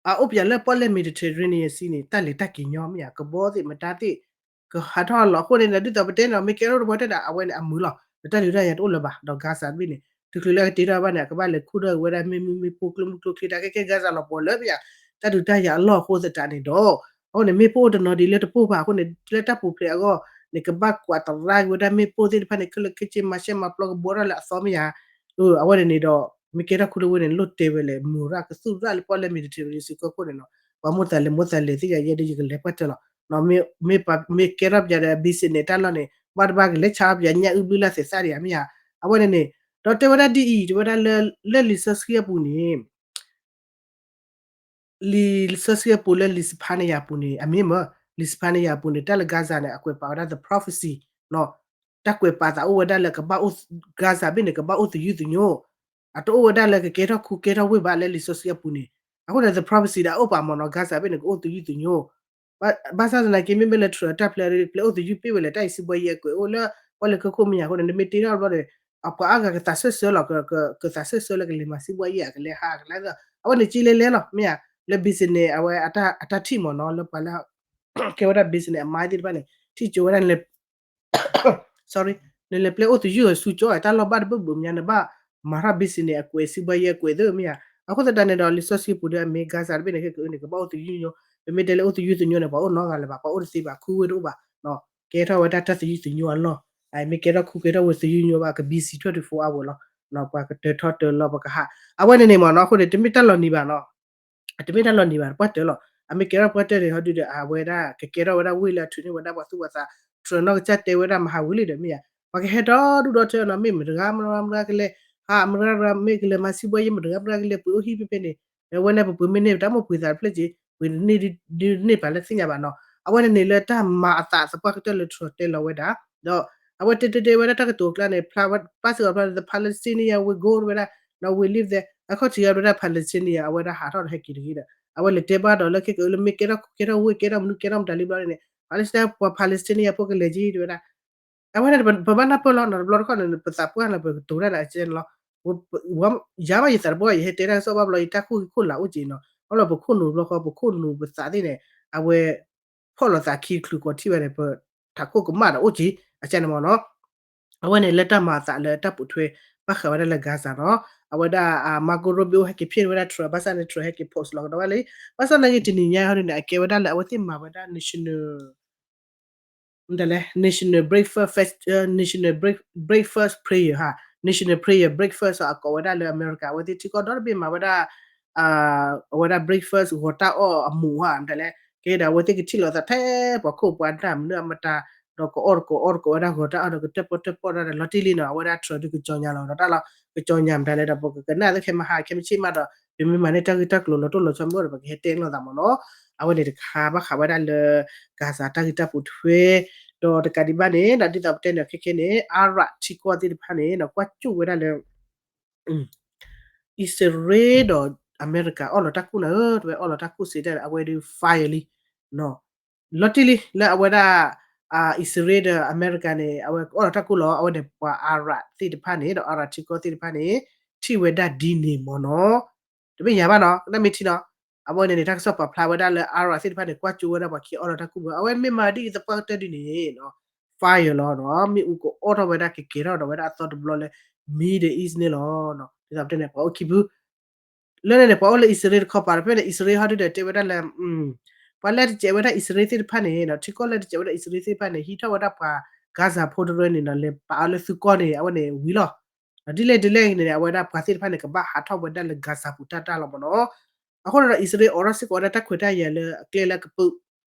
အအိၣ်ပယၤလၢပီၣ်လဲၣ် Mediterranean Sea န့ၣ် တၢ်လဲၤတၢ်က့ၤညီမ့ၢ်ဧါ ကဘီသ့ၣ်မတၤသ့ၣ် ကဟးထီၣ်လီၤအဃိန့ၣ်ဒီး ဒ်သိးပတဲန့ၣ် မ့ၢ်ကဲထီၣ်တပှၢ်တၢၢ်ဒီး အဝဲန့ၣ်အမုာ်လီၤ ဒီးတၢ်ဒုးတၢ်ယၤတအိၣ်လၢၤဘၣ် ဒီး Gaza တဘ့ၣ်န့ၣ် တချုးလၢအကတ့ထီၣ်ဘၣ်န့ၣ် အကဘၣ်လဲၤခူၣ်ထီၣ်ဝဲဒၣ်မ့ၢ်မ့ၢ်မ့ၢ်ပိၢ်ကျိမုၢ်ကျိချ့တၢ်ခဲကဲ Gaza လီၤပှီၢ်လၢမ့ၢ်ဧါ တၢ်ဒုးတၢ်ယၤအလီၢ်အဃိသတးန့ၣ်ဒီး အဃိန့ၣ် မ့ၣ်ပိၢ်အိၣ်တနီၤဒံးလၢတပိၢ်ဘၣ်အဃိန့ၣ် လၢတၢ်ပူၤဖျဲးအဂီၢ်န့ၣ် ကဘၣ်ကွၢ်တရါက့ၤဝဲဒၣ်မ့ၣ်ပိၢ်သ့ၣ်တဖၣ်န့ၣ် ခဲလၢာ်ခဲဆ့မၤရှဲမၤပျီကဘီထီၣ်လၢအသီမ့ၢ်ဧါ အဝဲန့ၣ်န့ၣ်ဒီး မ့ၢ်ကဲထီၣ်ခူလၢဝ့ၢ်န့ၣ် လိၣ်တဲဝဲလဲၣ် မုာ်ရၣ်ကသူၣ်ရၣ်လၢပီၣ်လဲၣ် Mediterranean Sea ကီၢ်ခိၣ်န့ၣ်နီၤ ပှၤမိၣ်သးလဲၤမိၣ်သးလဲၤသ့ၣ်ယၤယဲဒၣ် ယကလဲၤပှၢ်တၢၢ်လီၤ မ့ၢ်ကဲထီၣ်ပယၤဒီး business တၢ်လီၢ်န့ၣ် ဘၣ်တဘၣ်ကလဲၤဆါအီၣ်ပယၤ ညၣ်အုၣ်ဘျုးလၢ်သ့ၣ်သၣ်ဒံးဧါမ့ၢ်ဧါ အဝဲန့ၣ်န့ၣ် ဒီးတဲဝဲဒၣ်ဒ်အံၤ တဲဝဲဒၣ်လၢ လၢလံာ်စီဆှံအပူၤန့ၣ် လံာ်စီဆှံအပူၤလၢလံာ်စဖါနယၤအပူၤန့ၣ် အမ့ၢ်မ့ၢ် လံာ်စဖါနယၤအပူၤန့ၣ် တၢ်လၢ Gaza န့ၣ် အကွဲးပာ်ဝဲဒၣ် the prophecy နီၤ တၢ်ကွဲးပာ်သးအိၣ်ဝဲဒၣ်လၢကဘၣ်အိၣ် Gaza ဘ့ၣ်န့ၣ် ကဘၣ်အိၣ်သယုၢ်သညိ အတအိၣ်ဝဲဒၣ်လၢကကဲထီၣ်ခူကဲထီၣ်ဝ့ၢ်ဘၣ်လၢလံာ်စီဆှံအပူၤန့ၣ် အဃိန့ၣ် the prophecy ဒီးအိၣ်ပာ်မ့ၢ်နီၤ Gaza ဘ့ၣ်န့ၣ် ကအိၣ်သယုၢ်သညိ ဘၣ်ဆၣ်သနာ်က့ မ့မ့ၢ်လၢ Trump တၢ်ဖျဲး ပျဲအိၣ်သယုၢ်ပ့ၢ်ဝဲလဲၣ် တၢ်အံၤစံးဘှီယဲၢ်ကွဲးအိၣ်လၢ ပီၣ်လဲၣ်ကီၢ်ခိၣ်မ့ၢ်ညါအဃိန့ၣ် နမ့ၢ်တ့ထီၣ်ဘျီန့ၣ် အပှၤအါဂၤကသးစၢၢ်ဆၢလီၤ ကသးစၢၢ်ဆၢလၢကလဲၤမၤစံးဘှီယဲၢ် ကလဲၤဟးကလဲၤ အဝဲန့ၣ်က့လဲၤလဲၤလီၤ မ့ၢ်ဧါ လၢ business အဝဲအတၢ်ထံၣ်မ့ၢ်နီၤ လၢပှၤလၢ ကဲဝဲဒၣ် business အမါသ့ၣ်တဖၣ်န့ၣ် ထံၣ်ကၠိဝဲဒၣ်န့ၣ် sorry နလဲၤပျဲအိၣ်သယုၢ်အဆူကၠိ တၢ်လီၢ်ဘၣ်တဘၣ်ဘၣ်မ့ၢ်ညါ နဘၣ်မၤထီၣ် business အကွဲး စံးဘှီယဲၢ်ကွဲးသ့မ့ၢ်ဧါ အဃိသတးန့ၣ်ဒီး လံာ်စီဆှံပူၤဒီးအမ့ၢ် Gaza တဘ့ၣ်န့ၣ် ခဲကနံၣ်အံၤန့ၣ် ကဘၣ်အိၣ်သယုၢ်သညိ ပမ့ၢ်တဲလၢအိၣ်သယုၢ်သညိန့ၣ် ပှၤအိၣ်နီတဂၤလၢၤဘၣ် ပှၤအိၣ်တသ့ဘၣ် ခူဝ့ၢ်တအိၣ်ဘၣ် ကဲထီၣ်ဝဲဒၣ်တၢ်သယုၢ်သညိအလီၢ် မ့ၢ်ကဲထီၣ်ခူကဲထီၣ်ဝ့ၢ်သယုၢ်သညိဘၣ် က busy twenty-four hour လီၤ ပှၤကတၢၢ်ထီၣ်တၢၢ်လီၤ ပှၤကဟး အဝဲန့ၣ်န့ၣ်မ့ၢ်နီၤ အဃိန့ၣ် တမ့ၢ်တၢ်လီၤနံၤဘၣ်နီၤ တမ့ၢ်တၢ်လီၤနံၤဘၣ် ပှၢ်တၢၢ်လီၤ အမ့ၢ်ကဲထီၣ်ပှၢ်တၢၢ်န့ၣ် ဟီဒုဒီး အဝဲဒၣ်ကကဲထီၣ်ဝဲဒၣ်ဝ့ၢ်လၢအထုးန့ၢ်ဝဲဒၣ်ပှၤသူၣ်ပှၤသး Trump နီၢ်ကစၢ်တဲဝဲဒၣ်မဟါဝံၤလံဒီးမ့ၢ်ဧါ ပှၤကဟဲဒီဒူၣ်ဒီထၢနီၤ မ့ၢ်မတၤတဂၤမတၤတဂၤကလဲၤ ဟးမတၤတဂၤမ့ၢ်ကလဲၤမၤစံးဘှီယဲၢ် မတၤတဂၤမတၤတဂၤကလဲၤပှ့ၤအိၣ်ဟံၣ်ဖဲဖဲန့ၣ် အဝဲန့ၣ်ပပှ့ၤမ့ၢ်န့ၢ် ပတၢ်မိၣ်ပှ့ၤသးတဖျၢၣ်က့ၤ ပှ့ၤန့ၢ်ဒ်န့ၣ်ပှၤလၢသ့ၣ်ညါဘၣ်နီၤ အဝဲန့ၣ်န့ၣ်လၢတၢ်မၤအသးသပှၢ်ကတၢၢ်လၢ Trump တဲလီၤဝဲဒၣ် ဒီး အဝဲတဲတဲတဲဝဲဒၣ်တၢ်ကတိၤအကျါန့ၣ် ဖျါဝဲ ပၢ်စ့ၢ်ကီးဖျါ the Palestinian will go ဝဲဒၣ် ဒီး we leave there အခီၣ်ထံးအီၤဝဲဒၣ် Palestinian အဝဲဒၣ်ဟးထီၣ်ဒီးဟဲက့ၤတဂ့ၤဒီး အဝဲလဲၤတဲဘၣ်ဒီးလၢခဲကအုလၢမ့ၢ်ကဲထီၣ်ခူကဲထီၣ်ဝ့ၢ် ကဲထီၣ်မနုၤကဲထီၣ်မတၤလံဘျီန့ၣ် Palestine ပှၤ Palestinian ဖိကလဲၤက့ၤတဲဝဲဒၣ် အဝဲဒၣ်ပဘၣ်နၢ်ပၢၢ်လီၤနီၤ တဘျီတခီၣ်န့ၣ် ပသးပှၢ်န့ၣ် ပကတိၤတၢ်န့ၣ် အကဲန့ၣ်လီၤ ယၤဘၣ်ယသးတဘီ ယဟဲတဲတၢ်ကစီၣ်ဘၣ်ဘျီ ယတၢ်ခိၣ်ဂံၢ်ခိၣ်လာ်အိၣ်က့ၤနီၤ အလီၢ်ပခိၣ်နူာ်ဘျီဃီ ပခိၣ်နူာ်ပသးသ့ၣ်န့ၣ် အဝဲ ဖီၣ်လိာ်သးခံတချုးကီးထံၣ်ဝဲန့ၣ် ပထးခိၣ်ကမၣ်ဒီးအိၣ်က့ၤ အကဲန့ၣ်မ့ၢ်နီၤ အဝဲန့ၣ်လၢတၢ်မၤအသးလၢတၢ်ပိာ်ထွဲ ဘၣ်ဃးဝဲဒၣ်လၢ Gaza နီၤ အဝဲဒၣ် Marco Rubio ဟဲက့ၤဖျဲၣ်ဝဲဒၣ် Trump ဘၣ်ဆၣ်န့ၣ် Trump ဟဲက့ၤ post လီၤကဒီးဝဲလံ ဘၣ်ဆၣ်သနာ်က့တနံၤညါဟီဒ်န့ၣ် အကဲဝဲဒၣ်လၢအဝဲသ့ၣ်မၤဝဲဒၣ် national မတၤလဲၣ် national breakfast fest national breakfast prayer ဟါ national prayer breakfast အကိးဝဲဒၣ်လၢအမဲရကၤ အဝဲသ့ၣ်ထံကီၢ်ဒီတဘ့ၣ်မၤဝဲဒၣ် အဝဲဒၣ် breakfast ဂီၤတၢ်အီၣ်အမူးဟါ မတၤလဲၣ် ကဲဒီးအဝဲသ့ၣ်ကထံၣ်လိာ်သးထဲပှၤခိၣ်ပှၤနၢ်မနုၤအမတၤ ဒီးကအီၣ်တကအီၣ်တကအီၣ်ဝဲဒၣ်ဂီၤတၢ်အီၣ်ဒီးကတၢၣ်ပီၣ်တၢၣ်ပီၣ်တၢ်ဒီး လီၤတံၢ်လံနီၤ အဝဲဒၣ် Trump ဒုးကကြေညာလီၤဒီးတၢ်လီၤ ကကြေညာမတၤလဲၣ်ဒီး ပကကနၣ်သ့ခဲမဟါခဲမဆ့ၣ်မးဒီး ပမ့ၢ်မၤန့ၢ်တၢ်ဂ့ၢ်တၢ်ကျိၤလီၤတိၢ်လီၤဆီမ့ၢ်အိၣ်ဒီး ပကဟဲတဲလိာ်သးမ့ၢ်နီၤ အဝဲန့ၣ်တခါဘၣ်ဃးဝဲဒၣ်လၢ Gaza တၢ်ဂ့ၢ်တၢ်ပိာ်ထွဲ ဒီးတကးဒံးဘၣ်န့ၣ် ဒီးဒ်သိးပတဲန့ၣ်ခဲခဲန့ၣ် Arab ထံကီၢ်သ့ၣ်တဖၣ်န့ၣ် ကွၢ်ကၠိၣ်ဝဲဒၣ်လၢ အံၣ်စရ့လးဒီးအမဲရကၤအီၣ်လီၤတၢ်ခိၣ်နၤဧၢ တဝဲအီၣ်လီၤတၢ်ခိၣ်စံးတၢ်န့ၣ် အဝဲဒုး fire လံ လီၤတံၢ်လံ လၢအဝဲဒၣ် အံၣ်စရ့လးဒီးအမဲရကၤန့ၣ် အဝဲကအိၣ်ဒီးတၢ်ကူၣ်လီၤ. အဝဲန့ၣ်ပှၤ Arab သ့ၣ်တဖၣ်န့ၣ်ဒီး Arab ထံကီၢ်သ့ၣ်တဖၣ်န့ၣ် ထံၣ်ဝဲဒၣ်ဒ်န့ၣ်မ့ၢ်နီၤ. တမ့ၢ်ယၤဘၣ်နီၤ ကနၣ်မ့ၢ်ထံနီၤ. အဝဲန့ၣ်န့ၣ် တၢ်ကစီၣ်ပာ်ဖျါဝဲဒၣ်လၢ Arab သ့ၣ်တဖၣ်န့ၣ် ကွၢ်ကၠိဝဲဒၣ်ပှၤခံအီၣ်လီၤတၢ်ကူၣ်ဘၣ် အဝဲမ့ၢ်မၤဒ်အံၤသပှၢ်ကတၢၢ်ဒ်န့ၣ်နီၤ fire လီၤနီၤ. မ့ၣ်အူကအိၣ်ထီၣ်ဝဲဒၣ်ကကဲၤထီၣ်ဒီးဝဲဒၣ်အသီတဘျီလၢ Middle East န့ၣ်လီၤ. ဒ်သိးပတဲန့ၣ် ပှၤအိၣ်ခံဖု လၢန့ၣ်န့ၣ် ပှၤအိၣ်လၢအံၣ်စရ့လးတခီပၤဒီး ဖဲန့ၣ် အံၣ်စရ့လးဟီဒုဒီးတဲဝဲဒၣ်လၢ ပှၤလၢတစဲးဝဲဒၣ်အံၣ်စရ့လးသ့ၣ်တဖၣ်န့ၣ်နီၤ ထံကီၢ်လၢတစဲးဝဲဒၣ်အံၣ်စရ့လးသ့ၣ်တဖၣ်န့ၣ် ဟံးထီၣ်ဝဲဒၣ်ပှၤ Gaza ဖိတရၢန့ၣ်နီၤ လဲၤပာ်အီၤလၢသုကီၢ်န့ၣ် အဝဲန့ၣ်ဝံၤလီၤ. ဒ်လဲၣ်ဒ်လဲၣ်န့ၣ် အဝဲဒၣ်ပှၤသ့ၣ်တဖၣ်န့ၣ် ကဘၣ်ဟးထီၣ်ဝဲဒၣ်လၢ Gaza ပူၤတၢ်တၢ်လီၤမ့ၢ်နီၤ. အဃိန့ၣ်ဒီး အံၣ်စရ့လးအိးထီၣ်စ့ၢ်ကီးဝဲဒၣ်တၢ်ခွဲးတၢ်ယာ်လၢအကျဲလၢအကပၢ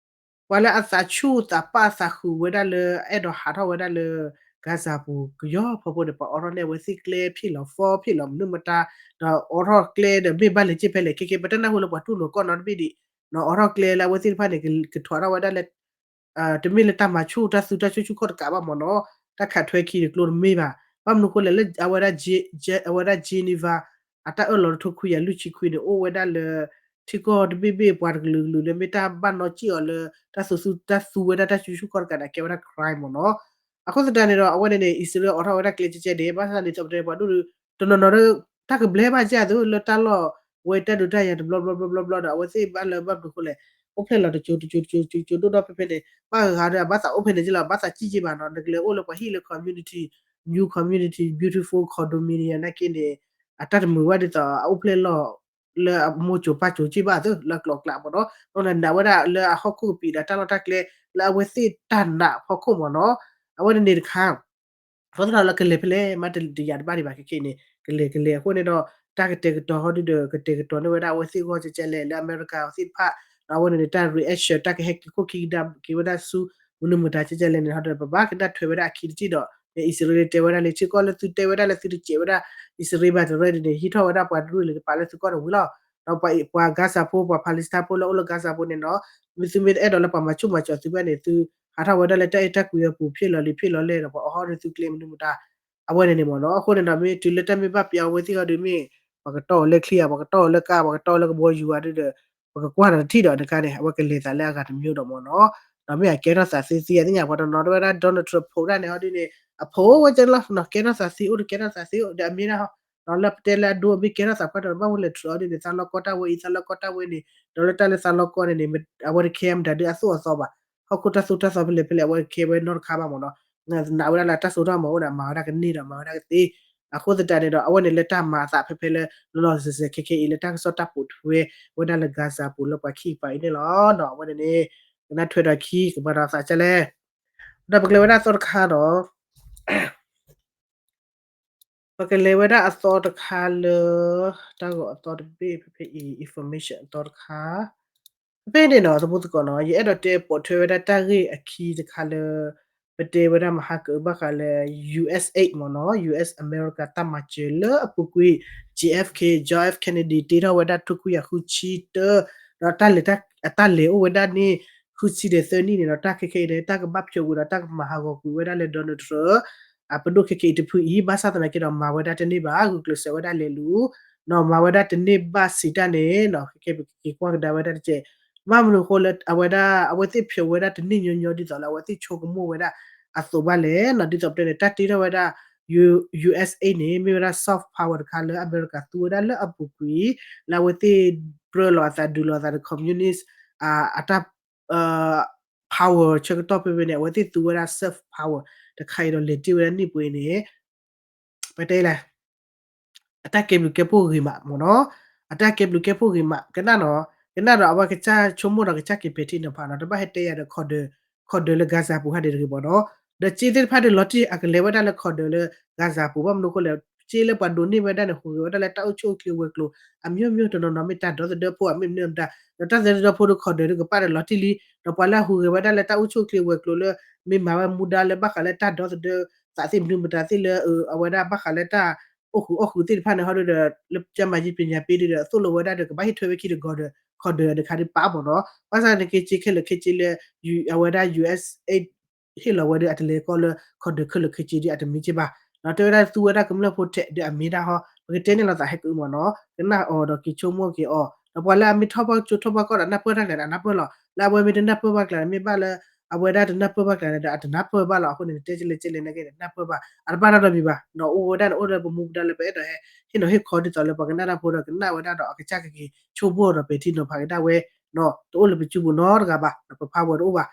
ပှၤလၢအသးဆူၣ်သးပာ်သးဃုာ်ဝဲဒၣ်လၢ အဲၣ်ဒိးဟးထီၣ်ဝဲဒၣ်လၢ Gaza ပူၤကယီၤဖီဖိန့ၣ် ပှၤအိးထီၣ်န့ၢ်အဝဲသ့ၣ်ကျဲဖံးလီၤ ဖီဖံးလီၤ မနုၤမတၤ ဒီးအိးထီၣ်ကျဲဒီးမ့ၢ်ဘၣ်လဲၤစ့ၢ်ဖဲလဲၣ် ခဲကဲ ပတနၢ်ဟူလၢပှၤတူၢ်လိာ်ကီၢ်နီတဘ့ၣ်ဒံး အိးထီၣ်ကျဲလၢအဝဲသ့ၣ်တဖၣ်န့ၣ် ကထီၣ်ထီၣ်ဝဲဒၣ်လၢ တမ့ၢ်လၢတၢ်မၤဆူၣ်တၢ်သူတၢ်ဆူၣ်ဆူၣ်ခီၣ်တကးဘၣ်မ့ၢ်နီၤ, တၢ်ခးထွဲခံတကျိတမ့ၢ်ဘၣ်. ဘၣ်မနုၤအဃိလဲၣ် လၢအဝဲဒၣ် အဝဲဒၣ် Geneva အတၢ်အၢၣ်လီၤတထိခွံကယၤလွံၢ်ဆံခွံန့ၣ် အိၣ်ဝဲဒၣ်လၢ ထံကီၢ်တဘ့ၣ်ဘ့ၣ်ပှၤတကလုာ်ကလုာ်လၢမ့ၢ်တၢ်ဘၣ်နီၣ်စံၣ်အီၤလၢ တၢ်သူသူတၢ်သူဝဲဒၣ်တၢ်ဆူၣ်ဆူၣ်ခီၣ်တကးန့ၣ် အကဲဝဲဒၣ် crime မ့ၢ်နီၤ. အဃိသတးန့ၣ်ဒီး အဝဲန့ၣ်န့ၣ် အံၣ်စရ့လးအိးထီၣ်ဝဲဒၣ်ကျဲကဲကဲန့ၣ် ဘၣ်ဆၣ်န့ၣ်သိးပတဲပှၤဒိၣ်ဒုး တနီၤနီၤဒီး တၢ်ကဘျဲဘၣ်ကၢ်သုလၢတၢ်လီၢ်ဝဲတၢ်ဒုးတၢ်ယၤတဘျီဘျီဘျီဘျီဒီး အဝဲသ့ၣ်ဘၣ်လၢဘၣ်ဘျုးဃိလဲၣ် အိၣ်ဖျဲၣ်လီၤတစိၤတစိၤတစိၤတစိၤဒိၣ်ဒီးဖဲဖဲန့ၣ် ဘၣ်ဂၤဂၤဒီး အဘၣ်သးအိၣ်ဖဲန့ၣ်က့လီၤ ဘၣ်သးစံၣ်က့ဘၣ်နီၤ နကလဲၤအိၣ်လၢပှၤဟံၣ်လၢ community, new community, beautiful condominium နာ်က့န့ၣ် အတၢ်တမုာ်ဘၣ်ဒ်သိး အအိၣ်ဖျဲၣ်လီၤ လၢအမိၢ်စိၤပၢ်စိၤက့ဘၣ်သု လၢအကျိၤအကျဲမ့ၢ်နီၤ ဒီးနာ်ဝဲဒၣ်လၢအဟီၣ်ခိၣ်ကပံာ်ဒီးတၢ်လီၢ်တၢ်ကျဲ လၢအဝဲသ့ၣ်တၢ်နာ်ဖီခိၣ်မ့ၢ်နီၤ အဝဲန့ၣ်န့ၣ်တခါ အဃိသတးလၢကလဲၤဖဲလဲၣ်မးတယၤတဘၣ်ဒံးဘၣ်ခဲခဲအံၤန့ၣ် ကလဲၤကလဲၤအဃိန့ၣ်ဒီး တၢ်ကတဲာ်ကတီၤဟီဒုဒီး ကတဲာ်ကတီၤန့ၢ်ဝဲဒၣ်အဝဲသ့ၣ်ဂီၢ်ကဲကဲလဲၣ် လၢအမဲရကၤသ့ၣ်တဖၣ် ဒီးအဝဲန့ၣ်န့ၣ် တၢ် reaction တၢ်ကဟဲက့ၤခိၣ်ခံကဒါက့ၤဝဲဒၣ်ဆူ မနုၤမတၤကဲကဲလဲၣ်န့ၣ် ဟီဒီး ပဘၣ်ကနၣ်ထွဲဝဲဒၣ်အခံတထံၣ်ဒီး အံၣ်စရ့လးတဲဝဲဒၣ်လၢ ထံကီၢ်လၢသုတဲဝဲဒၣ်လၢသုတစဲးဝဲဒၣ် အံၣ်စရ့လးဘၣ်တရၢန့ၣ် ဟံးထီၣ်ဝဲဒၣ်ပှၤတရူၢ်လၢကပာ်လၢသုကီၢ်န့ၣ်ဝံၤလီၤ. ဒီးပှၤ Gaza ဖိ ပှၤ Palestine ဖိလၢအိၣ်လၢ Gaza ဖိန့ၣ်နီၤ မ့ၢ်သုမ့ၢ်တအဲၣ်ဒိးလၢပှၤမၤဆူၣ်မၤစီၤသုဘၣ်န့ၣ် သုဟးထီၣ်ဝဲဒၣ်လၢတၢ်အဲၣ်တၢ်ကွံအပူၤ ဖျ့ၣ်လီၤလံာ်ဖျ့ၣ်လီၤလဲၢ်ဒီး ပှၤအိးထီၣ်န့ၢ်သုကျဲမနုၤမတၤ အဝဲန့ၣ်န့ၣ်မ့ၢ်နီၤ အဃိန့ၣ်ဒီး မ့ၢ်တုၤလၢတၢ်မ့ၢ်ဘၣ်ပျီအဝဲသ့ၣ်ဟီဒုးမ့ၢ် ပှၤကတီၢ်အီၤလၢချံဧါ ပှၤကတီၢ်အီၤလၢကါ ပှၤကတီၢ်အီၤလၢကဘီယူၤဧါဒုဒီး ပကကွၢ်ဒီးတထံၣ်ဒီးတခါန့ၣ် အဝဲကလဲၤသးလၢအဂၤတမျိုးဒီးမ့ၢ်နီၤ ဒီးမ့ၢ်အကဲထီၣ်သးသ့သ့အသ့ၣ်ညါ ပှၤတနီၤတဲဝဲဒၣ် Donald Trump ဖိဒၣ်န့ၣ်ဟီဒုန့ၣ် အဖိဝဲကဲလီၤ ကဲထီၣ်သးသ့အိၣ်ဒီးကဲထီၣ်သးသ့အိၣ်ဒီးအမ့ၢ်ဒၣ်ဟီ ဒီးလၢပတဲလၢအဒိအမ့ၢ်ကဲထီၣ်သးပှၢ်တနီၤ ဘၣ်ဝဲလဲၤထြၢးအီၤဒုန့ၣ် သးလီၤကီတၢ်ဝဲအံၤ သးလီၤကီတၢ်ဝဲန့ၣ် ဒီးလၢတၢ်လၢသးလီၤကီန့ၣ်န့ၣ် အဝဲတခဲမတၤဒုအသိၣ်အသီဘၣ် ဟီၣ်ခိၣ်တၢ်သိၣ်တၢ်သီဖဲလဲၣ်ဖဲလဲၣ် အဝဲတခဲဝဲနီတခါဘၣ်မ့ၢ်နီၤ နာ်ဝဲဒၣ်လၢတၢ်စိတၢ်ကမီၤအိၣ်ဒီး မၤဝဲဒၣ်ကန့ၢ်ဒီးမၤဝဲဒၣ်ကသ့ အဃိသတးန့ၣ်ဒီး အဝဲန့ၣ်လၢတၢ်မၤအသးဖဲဖဲလၢ လီၤလီၤဆဲးဆဲးခဲခဲအံၤ လၢတၢ်ကစီၣ်တၢ်ပိာ်ထွဲဝဲဒၣ်လၢ Gaza ပူၤလၢပှၤခံကပၤအံၤန့ၣ်လီၤ. အဝဲန့ၣ်န့ၣ် ကနၣ်ထွဲဒီးခံ ကမၤဒီးသးကလဲၣ်. ဒီးပကလဲၤဝဲဒၣ်အသီတခါဒီး ပကလဲၤဝဲဒၣ်အသီတခါလၢ တၢ်ဂီၤအသီတဘ့ၣ်ဖဲဖဲအံၤ information အသီတခါ ဖဲဖဲန့ၣ်နီၤ သဖိသကိးနီၤ ယအဲၣ်ဒိးတဲပိာ်ထွဲဝဲဒၣ်တၢ်ဂ့ၢ်အခံတခါလၢ ပတဲဝဲဒၣ်မဟါကအုဘၣ်ဃးလၢ USAID မ့ၢ်နီၤ US America တၢ်မၤစၢၤလၢအပူၤကွံာ် JFK John F Kennedy တ့ထီၣ်ဝဲဒၣ်ထိခွံကယၤဃုဆံတၢ ဒီးတၢ်လဲၤတၢ် အတၢ်လဲၤအိၣ်ဝဲဒၣ်န့ၣ် ဃုဆံဒီးသၢနံၣ်န့ၣ်ဒီး တၢ်ခဲခဲအံၤန့ၣ် တၢ်ကဘၣ်ဖျိးကွံာ်ဒီးတၢ်ကမၤဟးဂီၤကွံာ်ဝဲဒၣ်လၢ Donald Trump အပဒိၣ်ခဲခဲအံၤတဖုအံၤ ဘၣ်ဆၣ်သနာ်က့ဒီးမၤဝဲဒၣ်တန့ၢ်ဘၣ် ဂုာ်ကျဲးစၢးဝဲဒၣ်လဲၤလူၤ နီၤမၤဝဲဒၣ်တန့ၢ်ဘၣ်စံးတၢ်န့ၣ်နီၤ ခဲခဲပက့ၤကွၢ်ကဒါဝဲဒၣ်တက့ၢ် ဘၣ်မနုၤအဃိလၢအဝဲဒၣ် အဝဲသ့ၣ်ဖျိးဝဲဒၣ်တန့ၢ်ညီညီဒ်သိးလၢအဝဲသ့ၣ်ဆိကမိၣ်ဝဲဒၣ်အသိးဘၣ်လဲၣ်နီၤ ဒ်သိးပတဲန့ၣ် တၢ်တ့ထီၣ်ဝဲဒၣ် USAID န့ၣ် မ့ၢ်ဝဲဒၣ် soft power တခါလၢအမဲရကၤသူဝဲဒၣ်လၢအပူၤကွံာ် လၢအဝဲသ့ၣ်ပြၢလီၤအသးဒုးလီၤအသးဒီး communist အတၢ် power ဆၢကတီၢ်ဖဲဖဲန့ၣ် အဝဲသ့ၣ်သူဝဲဒၣ် soft power တခါအံၤဒီးလဲၤတ့ၢ်ဝဲဒၣ်န့ၣ်ပှဲၤန့ၣ် ပတဲလဲၣ် အတၢ်ကဲဘျုးကဲဖှိၣ်ဂ့ၤမးမ့ၢ်နီၤ အတၢ်ကဲဘျုးကဲဖှိၣ်ဂ့ၤမး ကနၣ်နီၤ ကနၣ်ဒီးအဝဲကစၢ်ဆိကမိၣ်ဒီးကစၢ်က့ၤပဲာ်ထံနီၤဖးနီၤ တဘၣ်ဟဲတဲယၤဒီး ခီၣ်ဒၢး ခီၣ်ဒၢးလၢ Gaza ပူၤဟဲဒၣ်တဂ့ၤမ့ၢ်နီၤ ဒီးစ့သ့ၣ်တဖၣ်ဒီးလီၤတံၢ်အကလဲၤဝဲဒၣ်လၢခီၣ်ဒၢးလၢ Gaza ပူၤ ဘၣ်မနုၤအဃိလဲၣ် စ့လၢပှၤဒိးန့ၢ်ဝဲဒၣ်န့ၣ် ဟူးဂဲၤဝဲဒၣ်လၢတၢ်အိၣ်ဆူၣ်အိၣ်ချ့ဝဲၤကျိၤ အမျိုးမျိုး တနီၤနီၤမ့ၢ်တၢ်ဒီသဒၢဖိ အမ့ၢ်မနုၤမတၤ ဒီးတၢ်ဒီသဒၢဖိဒီးခီၣ်ဒၢးဒီးကပာ်ဒီးလီၤတံၢ်လံ ဒီးပှၤလၢအဟူးဂဲၤဝဲဒၣ်လၢတၢ်အိၣ်ဆူၣ်အိၣ်ချ့ဝဲၤကျိၤလၢ မ့ၢ်မၤဝဲမူဒါလၢဘၣ်ဃးလၢတၢ်ဒီသဒၢသးသ့ၣ်မနုၤမတၤသ့ၣ်လၢ အဝဲဒၣ်ဘၣ်ဃးလၢတၢ်အိၣ်ဃုာ်အီၣ်ဃုာ်သ့ၣ်တဖၣ်န့ၣ် ဟီဒုဒီး လၢကမၤယံၤပညာပေးဒုဒီး သိၣ်လိဝဲဒၣ်ဒီး ကဘၣ်ဟ့ၣ်ထွဲဝဲခံတဂီၤဒီး ခီၣ်ဒၢးတခါဒုပာ်မ့ၢ်နီၤ ဘၣ်ဆၣ်န့ၣ်က့စ့ခဲလၢာ်ခဲဆ့လၢ အဝဲဒၣ် USAID ဟ့ၣ်လီၤဝဲဒၣ်အတလဲၤကီလၢ ခီၣ်ဒၢးခဲလၢာ်ခဲဆ့ဒုအတမံၤက့ဘၣ် ဒီးတဲဝဲဒၣ်သူဝဲဒၣ်ကမျၢၢ်ဖိထဲးဒုအမ့ၢ်ဒၣ်ဟီ ပကတဲန့ၢ်လိာ်သးဟဲက့ၤမ့ၢ်နီၤ ကနၣ်အီၤဒီးက့ၤဆိကမိၣ်က့ၤအီၤ ဒီးပှၤလၢအမ့ၢ်ထီၣ်ဘၣ်ကၠိထီၣ်ဘၣ်ကီၢ်ဒီးနၢ်ပၢၢ်တၢ်ကျဲၤဒီးနၢ်ပၢၢ်လီၤ လၢအဝဲမ့ၢ်တနၢ်ပၢၢ်ဘၣ်ကျဲၤဒီးမ့ၢ်ဘၣ်လၢ အဝဲဒၣ်တနၢ်ပၢၢ်ဘၣ်ကျါန့ၣ်ဒီး အတနၢ်ပၢၢ်ဘၣ်လီၤ. အဃိန့ၣ် နတဲကလဲၣ်ကလဲၣ်နာ်က့န့ၣ် နၢ်ပၢၢ်ဘၣ် အတဘၣ်နီတမံၤဘၣ်. ဒီးအိၣ်ဝဲဒၣ်န့ၣ် အိၣ်လၢပမူပဒါလၢပအဲၣ်ဒိးဟဲ ဟ့ၣ်နီၤဟ့ၣ်ခီဒ်သိးလၢပှၤကနၣ်တၢ်ဖိဒီး ကနၣ်ဝဲဒၣ်ဒီးအကစၢ်ကက့ၤဆိကမိၣ်ဒီး ပဲာ်ထံနီၤဖးက့ၤဒၣ်ဝဲ တအိၣ်လၢပစုပူၤနီတဂၤဘၣ်, ပ power တအိၣ်ဘၣ်.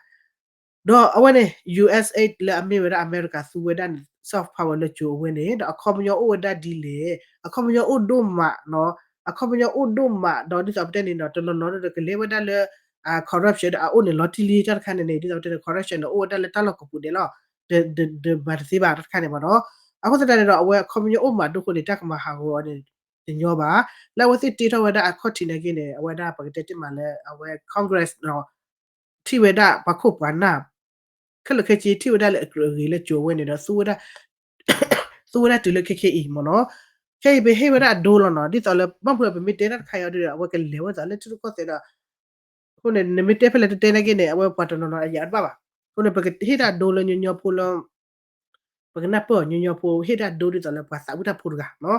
ဒီးအဝဲန့ၣ် ယူၢ်အ့းအ့း လၢအမ့ၢ်ဝဲဒၣ်အမဲရကၤသူဝဲဒၣ်န့ၣ် soft power လၢကၠိၤအဝဲန့ၣ် ဒီးအခီပညီအိၣ်ဝဲဒၣ်ဒ်လဲၣ်, အခီပညီအိၣ်ဒိၣ်မးနီၤ, အခီပညီအိၣ်ဒိၣ်မးဒီး ဒ်သိးပတဲန့ၣ်ဒီး တနီၤနီၤဒီးကလဲၤဝဲဒၣ်လၢ corruption ဒီးအအိၣ်န့ၣ် လီၤတံၢ်လံတၢ်တခါန့ၣ်န့ၣ် ဒ်သိးပတဲန့ၣ် corruption န့ၣ် အိၣ်ဝဲဒၣ်လၢတၢ်လီၢ်ကပူၤဒဲးလီၤ. တဘၣ်တသ့ဘၣ်တၢ်တခါန့ၣ်မ့ၢ်နီၤ. အဃိသတးန့ၣ်ဒီး အဝဲအခီပညီအိၣ်မးဒိၣ်အဃိန့ၣ် တၢ်ကမၤဟးဂီၤအီၤန့ၣ် တညီဘၣ်. လၢအဝဲသ့ၣ်တ့ထီၣ်ဝဲဒၣ်အခီၣ်ထံးနာ်က့န့ၣ် အဝဲဒၣ်ပကတဲတ့ၢ်မးလၢ အဝဲ Congress ဒီး ထံၣ်ဝဲဒၣ်ပှၤခိၣ်ပှၤနၢ် ခဲလၢာ်ခဲဆ့ထံၣ်ဝဲဒၣ်လၢအကြၢးအဂ့ၤလၢကၠိၤဝဲန့ၣ်ဒီး သူဝဲဒၣ်တုၤလၢခဲခဲအံၤမ့ၢ်နီၤ. ခဲအံၤပဟ့ၣ်ဝဲဒၣ်အဒိလီၤနီၤ, ဒ်သိးလၢ ဘၣ်မနုၤပမ့ၢ်တဲတၢ်တခါအံၤဒီး အဝဲကလဲၤဝဲဒၣ်လၢထံရူၢ်ကီၢ်သဲးဒီး အဃိန့ၣ် နမ့ၢ်တဲဖဲလဲၣ်တတဲနာ်က့န့ၣ် အဝဲပှၤတနီၤနီၤအယၤတဘၣ်ဘၣ်. အဃိန့ၣ် ပကဟ့ၣ်တၢ်ဒိလၢညီညီဖိလၢ ပကနၢ်ပၢၢ်ညီညီဖိ ဟ့ၣ်တၢ်ဒိဒ်သိးလၢပှၤသးဝံၣ်တၢ်ဖိတဂၤနီၤ.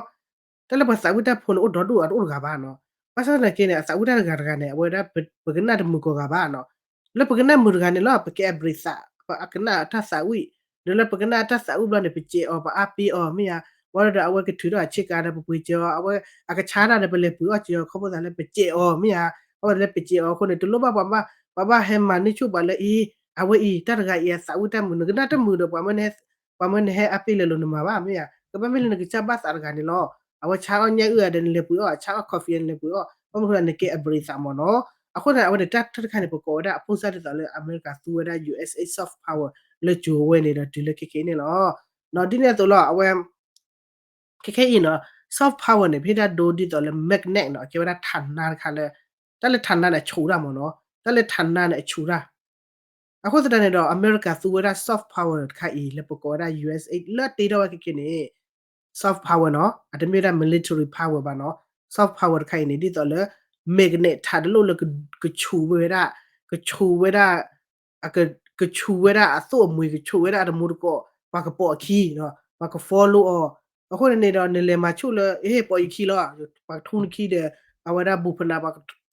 တၢ်လၢပှၤသးဝံၣ်တၢ်ဖိန့ၣ် အိၣ်ဒီဒူၣ်အတအိၣ်တဂၤဘၣ်နီၤ. ဘၣ်ဆၣ်သနာ်က့န့ၣ် အသးဝံၣ်တၢ်တဂၤတဂၤန့ၣ် အဝဲဒၣ်ပကနၣ်တမုာ်ကိးဂၤဘၣ်နီၤ. လၢပကနၣ်မုာ်တဂၤန့ၣ်လီၤ ပကဲအဘရံးသး ပကနၣ်တၢ်သးဝံၣ်, ဒီးလၢပကနၣ်တၢ်သးဝံၣ်ဘျီန့ၣ် ပစဲးအီၤ ပအါပ့ၤအီၤမ့ၢ်ဧါ, ဘၣ်ဒီးအဝဲကထုးထီၣ်အဆ့ကၤဒီး ပပှ့ၤစၢၤအီၤ, အဝဲအကဆါတၢ်ဒီး ပလဲၤပှ့ၤအီၣ်စၢၤအီၤ ခီဖျိသးလၢပစဲးအီၤမ့ၢ်ဧါ, ခီဖျိသးလၢပစဲးအီၤအဃိန့ၣ် တလိၣ်ဘၣ်ပှၤဘၣ် ပှၤဘၣ်ဟဲမၤန့ၢ်ဆူၣ်ပှၤလၢအံၤ အဝဲအံၤ တၢ်တဂၤအံၤအသးဝံၣ်တၢ်မုာ် နကနၣ်တမုာ်ဒီး ပှၤမ့ၢ်နဟဲအါပ့ၤလဲၤလိာ်နမၤဘၣ်မ့ၢ်ဧါ, ကဘၣ်မ့ၢ်လၢနကစၢ်ဘၣ်သးတဂၤန့ၣ်လီၤ. အဝဲဆါအီၣ်ညၣ်အုၣ်ဧါဒီးနလဲၤပှ့ၤအီၣ်, ဆါအီၣ် coffee နလဲၤပှ့ၤအီၣ်, ဘၣ်မနုၤဃိလဲၣ် နကဲအဘရံးသးမ့ၢ်နီၤ. အဃိန့ၣ် အဝဲန့ၣ်တၢ်တခါန့ၣ် ပကိးဝဲဒၣ်အဖိစၢ်ဒ်သိးလၢအမဲရကၤသူဝဲဒၣ် ယူၢ်အ့းအ့း soft power လၢကၠိၤဝဲန့ၣ်ဒီးတုၤလၢခဲခဲအံၤန့ၣ်လီၤ. ဒ်န့ၣ်အသိးလီၤ အဝဲ ခဲခဲအံၤနီၤ soft power န့ၣ် ပဟ့ၣ်တၢ်ဒိဒ်သိးလၢ magnet နီၤ ကဲဝဲဒၣ် ဌာန တခါလၢ တၢ်လၢ ဌာန န့ၣ် အဆူၣ်တၢ်မ့ၢ်နီၤ, တၢ်လၢ ဌာန န့ၣ် အဆူၣ်တၢ်. အဃိသတးန့ၣ်ဒီး အမဲရကၤသူဝဲဒၣ် soft power တခါအံၤ လၢပကိးဝဲဒၣ် ယူၢ်အ့းအ့း လၢတ့ထီၣ်ဝဲခဲခဲန့ၣ် soft power နီၤ, အတမ့ၢ်ဝဲဒၣ် military power ဘၣ်နီၤ. soft power တခါအံၤန့ၣ် ဒ်သိးလၢ magnet ထးတလိၣ်လၢကဆူၣ်ဝဲဒၣ်, ကဆူၣ်ဝဲဒၣ် ကဆူၣ်ဝဲဒၣ်အသိၣ်အမှံၤ ကဆူၣ်ဝဲဒၣ်အတမူတကိး ပှၤကပိာ်အခံ, ပှၤက follow အီၤ. အဃိန့ၣ်န့ၣ်ဒီး နလဲၤမၤဆူၣ်လၢ ဟ့ၣ်ပိာ်ယခံလီၤ, ပှၤကထူနခံဒီး အဝဲဒၣ် ဘူဖနး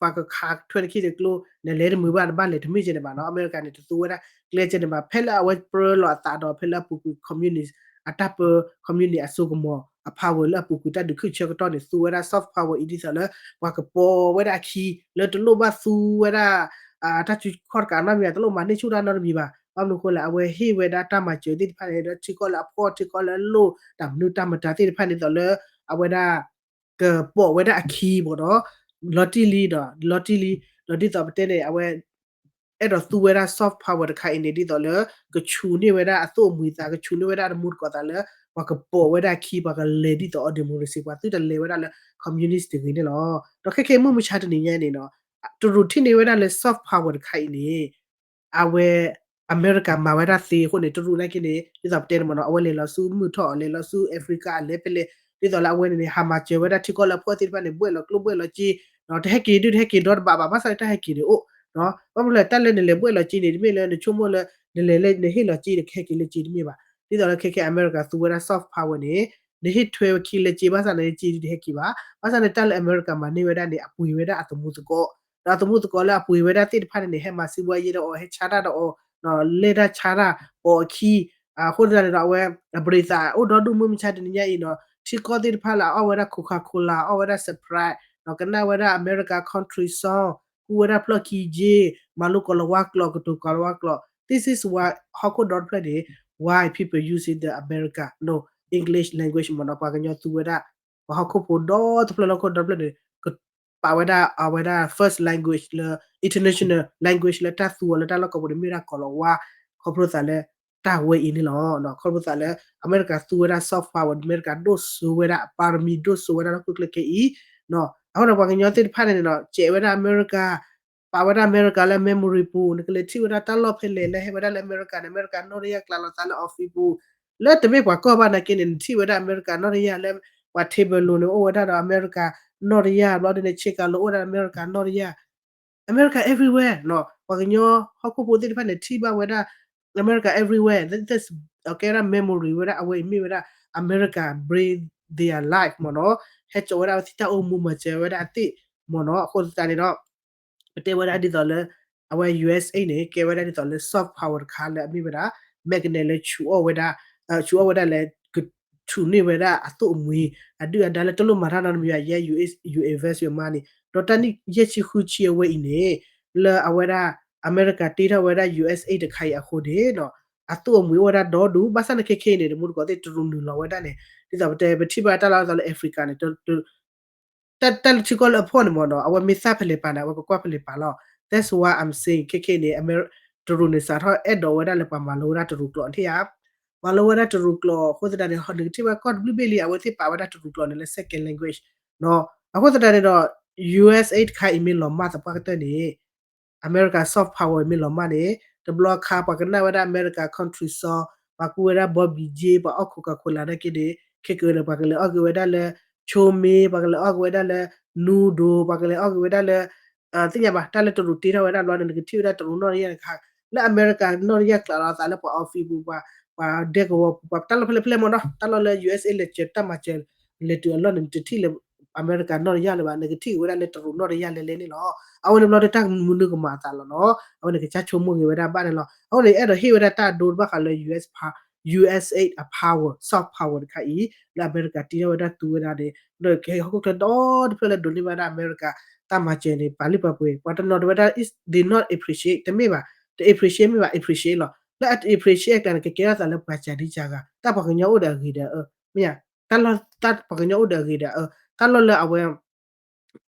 ပှၤကခးထွဲနခံဒီးကျိ နလဲၤတမုာ်ဘၣ် တဘၣ်လဲၤတမ့ၢ်ကဲန့ၣ်ဘၣ်နီၤ. အမဲရကၤန့ၣ် တသူဝဲဒၣ်ကျဲကဲန့ၣ်ဘၣ်. ဖဲလၢအဝဲပြၢလီၤအသးဒီး ဖဲလၢအပူၤကွံာ် communist အတၢ်ပၢ communist အစိကမီၤအ power လၢအပူၤကွံာ် တၢ်ဒုးခုၣ်ဆၢကတီၢ်န့ၣ် သူဝဲဒၣ် soft power အံၤ ဒ်သိးလၢ ပှၤကပိာ်ဝဲဒၣ်အခံ လၢတလိၣ်ဘၣ်သူဝဲဒၣ် တၢ်စုခီၣ်တကးနီတမံၤ တလိၣ်မၤန့ၢ်ဆူၣ်တၢ်နီတမံၤဘၣ်. ဘၣ်မနုၤအဃိလဲၣ် အဝဲဟ့ၣ်ဝဲဒၣ်တၢ်မၤစၢၤသ့ၣ်တဖၣ်န့ၣ် ဒီးထံကီၢ်လၢအဖှီၣ် ထံကီၢ်လၢအလိၣ် တၢ်မနုၤတၢ်မတၤသ့ၣ်တဖၣ်န့ၣ် ဒ်သိးလၢ အဝဲဒၣ် ကပိာ်ဝဲဒၣ်အခံမ့ၢ်နီၤ. လီၤတံၢ်လံဒီး လီၤတံၢ်လံ ဒီးဒ်သိးပတဲန့ၣ် အဝဲ အဲၣ်ဒိးသူဝဲဒၣ် soft power တခါအံၤန့ၣ် ဒ်သိးလၢ ကဆူၣ်န့ၢ်ဝဲဒၣ်အသိၣ်အမှံၤသး ကဆူၣ်န့ၢ်ဝဲဒၣ်အတမူတကိးသးလၢ ပှၤကပိာ်ဝဲဒၣ်အခံ ပှၤကလဲၤဒ်သိးအီၤ democracy ပှၤသုတလဲၤဝဲဒၣ်လၢ communist တဂ့ၤန့ၣ်လီၤ. ဒီးခဲခဲအံၤမုၢ်မဆါတနံၤညါန့ၣ်နီၤ တရူးထံၣ်န့ၢ်ဝဲဒၣ်လၢ soft power တခါအံၤန့ၣ် အဝဲ အမဲရကၤမၤဝဲဒၣ်သ့အဃိန့ၣ် တရူးနာ်က့န့ၣ် ဒ်သိးပတဲန့ၣ်မ့ၢ်နီၤ အဝဲလဲၤလီၤဆူမုၢ်ထီၣ် လဲၤလီၤဆူ Africa အလဲၤဖဲလဲၣ် ဒ်သိးလၢအဝဲန့ၣ်န့ၣ် ဟးမၤစၢၤဝဲဒၣ်ထံကီၢ်လၢအဖှီၣ်သ့ၣ်တဖၣ်န့ၣ် ဘှဲၣ်လီၤကျိၣ်ဘှဲၣ်လီၤစ့ တဟဲက့ၤဒုးတဟဲက့ၤဒီတဘးဘၣ် ဘၣ်ဆၣ်လၢတၢ်ဟဲက့ၤန့ၣ်အိၣ် ဘၣ်မနုၤလဲၣ် တၢ်လၢနလဲၤဘှဲၣ်လီၤစ့န့ၣ် တမ့ၢ်လၢနဆိကမိၣ်လၢ နလဲၤလၢနဟ့ၣ်လီၤစ့ဒီးကဟဲက့ၤလၢစ့တမ့ၢ်ဘၣ်. ဒ်သိးလၢခဲခဲအမဲရကၤသူဝဲဒၣ် soft power န့ၣ် နဟ့ၣ်ထွဲဝဲခံလၢစ့ဘၣ်ဆၣ်န့ၣ် စ့ဒုးတဟဲက့ၤဘၣ်. ဘၣ်ဆၣ်န့ၣ် တၢ်လၢအမဲရကၤမၤန့ၢ်ဝဲဒၣ်န့ၣ် အပှ့ၤဝဲဒၣ်အတမူသကိး ဒီးအတမူသကိးလၢအပှ့ၤဝဲဒၣ်သ့ၣ်တဖၣ်န့ၣ်န့ၣ် ဟဲမၤစံးဘှါယဲဒီးအီၤ ဟဲဆါတၢ်ဒီးအီၤ လဲၢ်တၢ်ဆါတၢ်ပိာ်အခံ အဃိသတးန့ၣ်ဒီးအဝဲ အဘရံးသးအိၣ်ဒီဒူၣ်မုၢ်မဆါတနံၤညါအံၤနီၤ ထံကီၢ်သ့ၣ်တဖၣ်လၢအအီၣ်ဝဲဒၣ် Coca-Cola အီၣ်ဝဲဒၣ် Sprite ဒီးကနၣ်ဝဲဒၣ် America country song ကူဝဲဒၣ်ဖျီၣ်ခံယ့ မၤလိကီၤလၤဝါကျိာ် ကတိၤကီၤလၤဝါကျိာ် This is why ဟီၣ်ခိၣ်ဒီတဖျၢၣ်န့ၣ် why people using the America no English language မ့ၢ်နီၤ ပှၤကညီသူဝဲဒၣ် ပှၤဟီၣ်ခိၣ်ဖိဒီတဖျၢၣ်လၢဟီၣ်ခိၣ်ဒီတဖျၢၣ်န့ၣ် ကပာ်ဝဲဒၣ်အဝဲဒၣ် first language လၢ international language လၢတၢ်သူအီၤလၢတၢ်လီၢ်ကီၢ်ပူၤန့ၣ် မ့ၢ်ဝဲဒၣ်ကီၤလၤဝါ ခီဖျိသးလၢ တၢ်ဝဲအံၤန့ၣ်လီၤ. ခီဖျိသးလၢ အမဲရကၤသူဝဲဒၣ် soft power အမဲရကၤဒိၣ်စိဝဲဒၣ် ပါရမီဒိၣ်စိဝဲဒၣ်လၢဟီၣ်ခိၣ်ချၢခဲအံၤ အဃိဒီးပှၤကညီသ့ၣ်တဖၣ်န့ၣ်နီၤ စဲးဝဲဒၣ်အမဲရကၤ ပာ်ဝဲဒၣ်အမဲရကၤလၢ memory ပူၤ နကလဲၤထံၣ်ဝဲဒၣ်တၢ်လီၢ်ဖဲလဲၣ်လၢဟဲဝဲဒၣ်လၢအမဲရကၤန့ၣ် အမဲရကၤနီၢ်တယၢ်ကျးလီၤသးလၢ office ပူၤ လၢတမ့ၢ်ပှၤကီၢ်ဘၣ်နာ်က့န့ၣ် နထံၣ်ဝဲဒၣ်အမဲရကၤနီၢ်တယၢ်လၢ ပှၤ table လိၤန့ၣ် အိၣ်ဝဲဒၣ်ဒီးအမဲရကၤနီၢ်တယၢ် ဘျီဒ်န့ၣ် ဆ့ကၤလိၤအိၣ်ဝဲဒၣ်အမဲရကၤနီၢ်တယၢ် America everywhere နီၤ ပှၤကညီဟီၣ်ခိၣ်ဖိသ့ၣ်တဖၣ်န့ၣ် ထံၣ်ဘၣ်ဝဲဒၣ် America everywhere ကဲဝဲဒၣ် memory ဝဲဒၣ် အဝဲအံၤမ့ၢ်ဝဲဒၣ် America bring their life မ့ၢ်နီၤ ဟဲစိာ်ဝဲဒၣ်အဝဲသ့ၣ်တၢ်အိၣ်မူ မၤစၢၤဝဲဒၣ်အသ့ၣ်မ့ၢ်နီၤ အဃိသတးန့ၣ်ဒီး ပတဲဝဲဒၣ်ဒ်သိးလၢ အဝဲ ယူအက်စ်အ့ န့ၣ် ကဲဝဲဒၣ်ဒ်သိးလၢ soft power တခါလၢအမ့ၢ်ဝဲဒၣ် magnet လၢဆူးအီၣ်ဝဲဒၣ် ဆူးအီၣ်ဝဲဒၣ်လၢ ကထူးန့ၢ်ဝဲဒၣ်အသိၣ်အမှံၤ အဒုၣ်အဒါလၢတလိၣ်မၤတၢ်နီတမံၤဘၣ် ယဲ you invest your money ဒီးတၢ်နံၣ်ယဲၢ်ဆံဃုဆံအဝဲအံၤန့ၣ် လၢအဝဲဒၣ် အမဲရကၤတ့ထီၣ်ဝဲဒၣ် ယူအက်စ်အ့ တခါအံၤအဃိန့ၣ် အသိၣ်အမှံၤအိၣ်ဝဲဒၣ်ဒီဒူၣ် ဘၣ်ဆၣ်န့ၣ်ခဲခဲအံၤန့ၣ် တမူတကိးသ့ၣ်တရူးနုာ်လီၤဝဲဒၣ်န့ၣ် ဒ်သိးပတဲပထံၣ်ဘၣ်တၢ်လီၢ်ဒ်သိးလၢ Africa န့ၣ် တၢ် တၢ်လၢထံကီၢ်လၢအဖှီၣ်န့ၣ်မ့ၢ်နီၤ အဝဲမ့ၢ်သၣ်ဖဲလဲၣ်ပာ်န့ၣ် အဝဲကကွၢ်ဖဲလဲၣ်ပာ်လီၤ. That's why I'm saying ခဲခဲအံၤန့ၣ် တရူးန့ၣ်စးထီၣ်အဲၣ်ဒိးဝဲဒၣ်လၢပှၤမၤလိဝဲဒၣ်တရူးကျိာ်န့ၣ်ဧါ မၤလိဝဲဒၣ်တရူးကျိာ်အဃိသတးန့ၣ် နကထံၣ်ဝဲကီၢ်တဘျုးဘ့ၣ်လံ အဝဲသ့ၣ်ပာ်ဝဲဒၣ်တရူးကျိာ်န့ၣ်လၢ second language အဃိသတးန့ၣ်ဒီး ယူအက်စ်အ့ တခါအံၤမ့ၢ်လီၤမၢ်သပှၢ်ကတၢၢ်န့ၣ် အမဲရကၤ soft power မ့ၢ်လီၤမၢ်န့ၣ် တဘျီခါပှၤကနၣ်ဝဲဒၣ်အမဲရကၤ country song ပှၤကူဝဲဒၣ် Bobby J ပှၤအီၣ် Coca-Cola နာ်က့န့ၣ် ခဲကနံၣ်န့ၣ် ပှၤကလဲၤအီၣ်က့ၤဝဲဒၣ်လၢ ချိမ့ၢ် ပှၤကလဲၤအီၣ်က့ၤဝဲဒၣ်လၢ noodle ပှၤကလဲၤအီၣ်က့ၤဝဲဒၣ်လၢ သ့ၣ်ညါဘၣ် တၢ်လၢတရူးတ့ထီၣ်ဝဲဒၣ်ဘျီန့ၣ် နကထံၣ်ဝဲဒၣ်တရူးနီၢ်တယၢ်တခါ လၢအမဲရကၤနီၢ်တယၢ်ကျးလီၤအသးလၢပှၤ office ပူၤ ပှၤ ပှၤဒဲကဝီၤပူၤ ပှၤတၢ်လီၢ်ဖဲလဲၣ်ဖဲလဲၣ်မ့ၢ်နီၤ တၢ်လီၢ်လၢ ယူအက်စ်အ့ လဲၤစၢၤတၢ်မၤစၢၤ လဲၤတုၤအလီၢ်န့ၣ် နတထံၣ်လၢ အမဲရကၤနီၢ်တယၢ်လၢၤဘၣ် နကထံၣ်က့ၤဝဲဒၣ်လၢတရူးနီၢ်တယၢ်လဲၤလဲၤန့ၣ်လီၤ. အဝဲန့ၣ်ဘျီဒီးတၢ်မနုၤကမၤအသးလီၤနီၤ အဝဲန့ၣ်ကစၢ်ဆိကမိၣ်က့ၤဝဲဒၣ်ဘၣ်န့ၣ်လီၤ. အဃိန့ၣ် အဲၣ်ဒိးဟ့ၣ်ဝဲဒၣ်တၢ်အဒိတဘၣ်ဃးလၢ ယူအက်စ် ယူအက်စ်အ့ အ power soft power တခါအံၤ လၢအမဲရကၤတ့ထီၣ်ဝဲဒၣ်သူဝဲဒၣ်န့ၣ် ဒီးကဟဲဟီၣ်ခိၣ်ချၢဒီတဖျၢၣ်လၢဒိးန့ၢ်ဘၣ်ဒၣ်အမဲရကၤ တၢ်မၤစၢၤန့ၣ် ပာ်လုၢ်ပာ်ပှ့ၤ ပှၤတနီၤတဲဝဲဒၣ် is they not appreciate တမ့ၢ်ဘၣ် တ appreciate မ့ၢ်ဘၣ် appreciate လီၤ. လၢအတ appreciate အကျါန့ၣ် ကကဲထီၣ်သးလၢပှၤစၢ်ဒံစၢ်ဂၤ တၢ်ပှၤကညီအိၣ်ဒီးအဂ့ၤဒီးအၢ မ့ၢ်ညါ တၢ်လီၢ်တၢ်ပှၤကညီအိၣ်ဒီးအဂ့ၤဒီးအၢ တၢ်လီၢ်လၢအဝဲ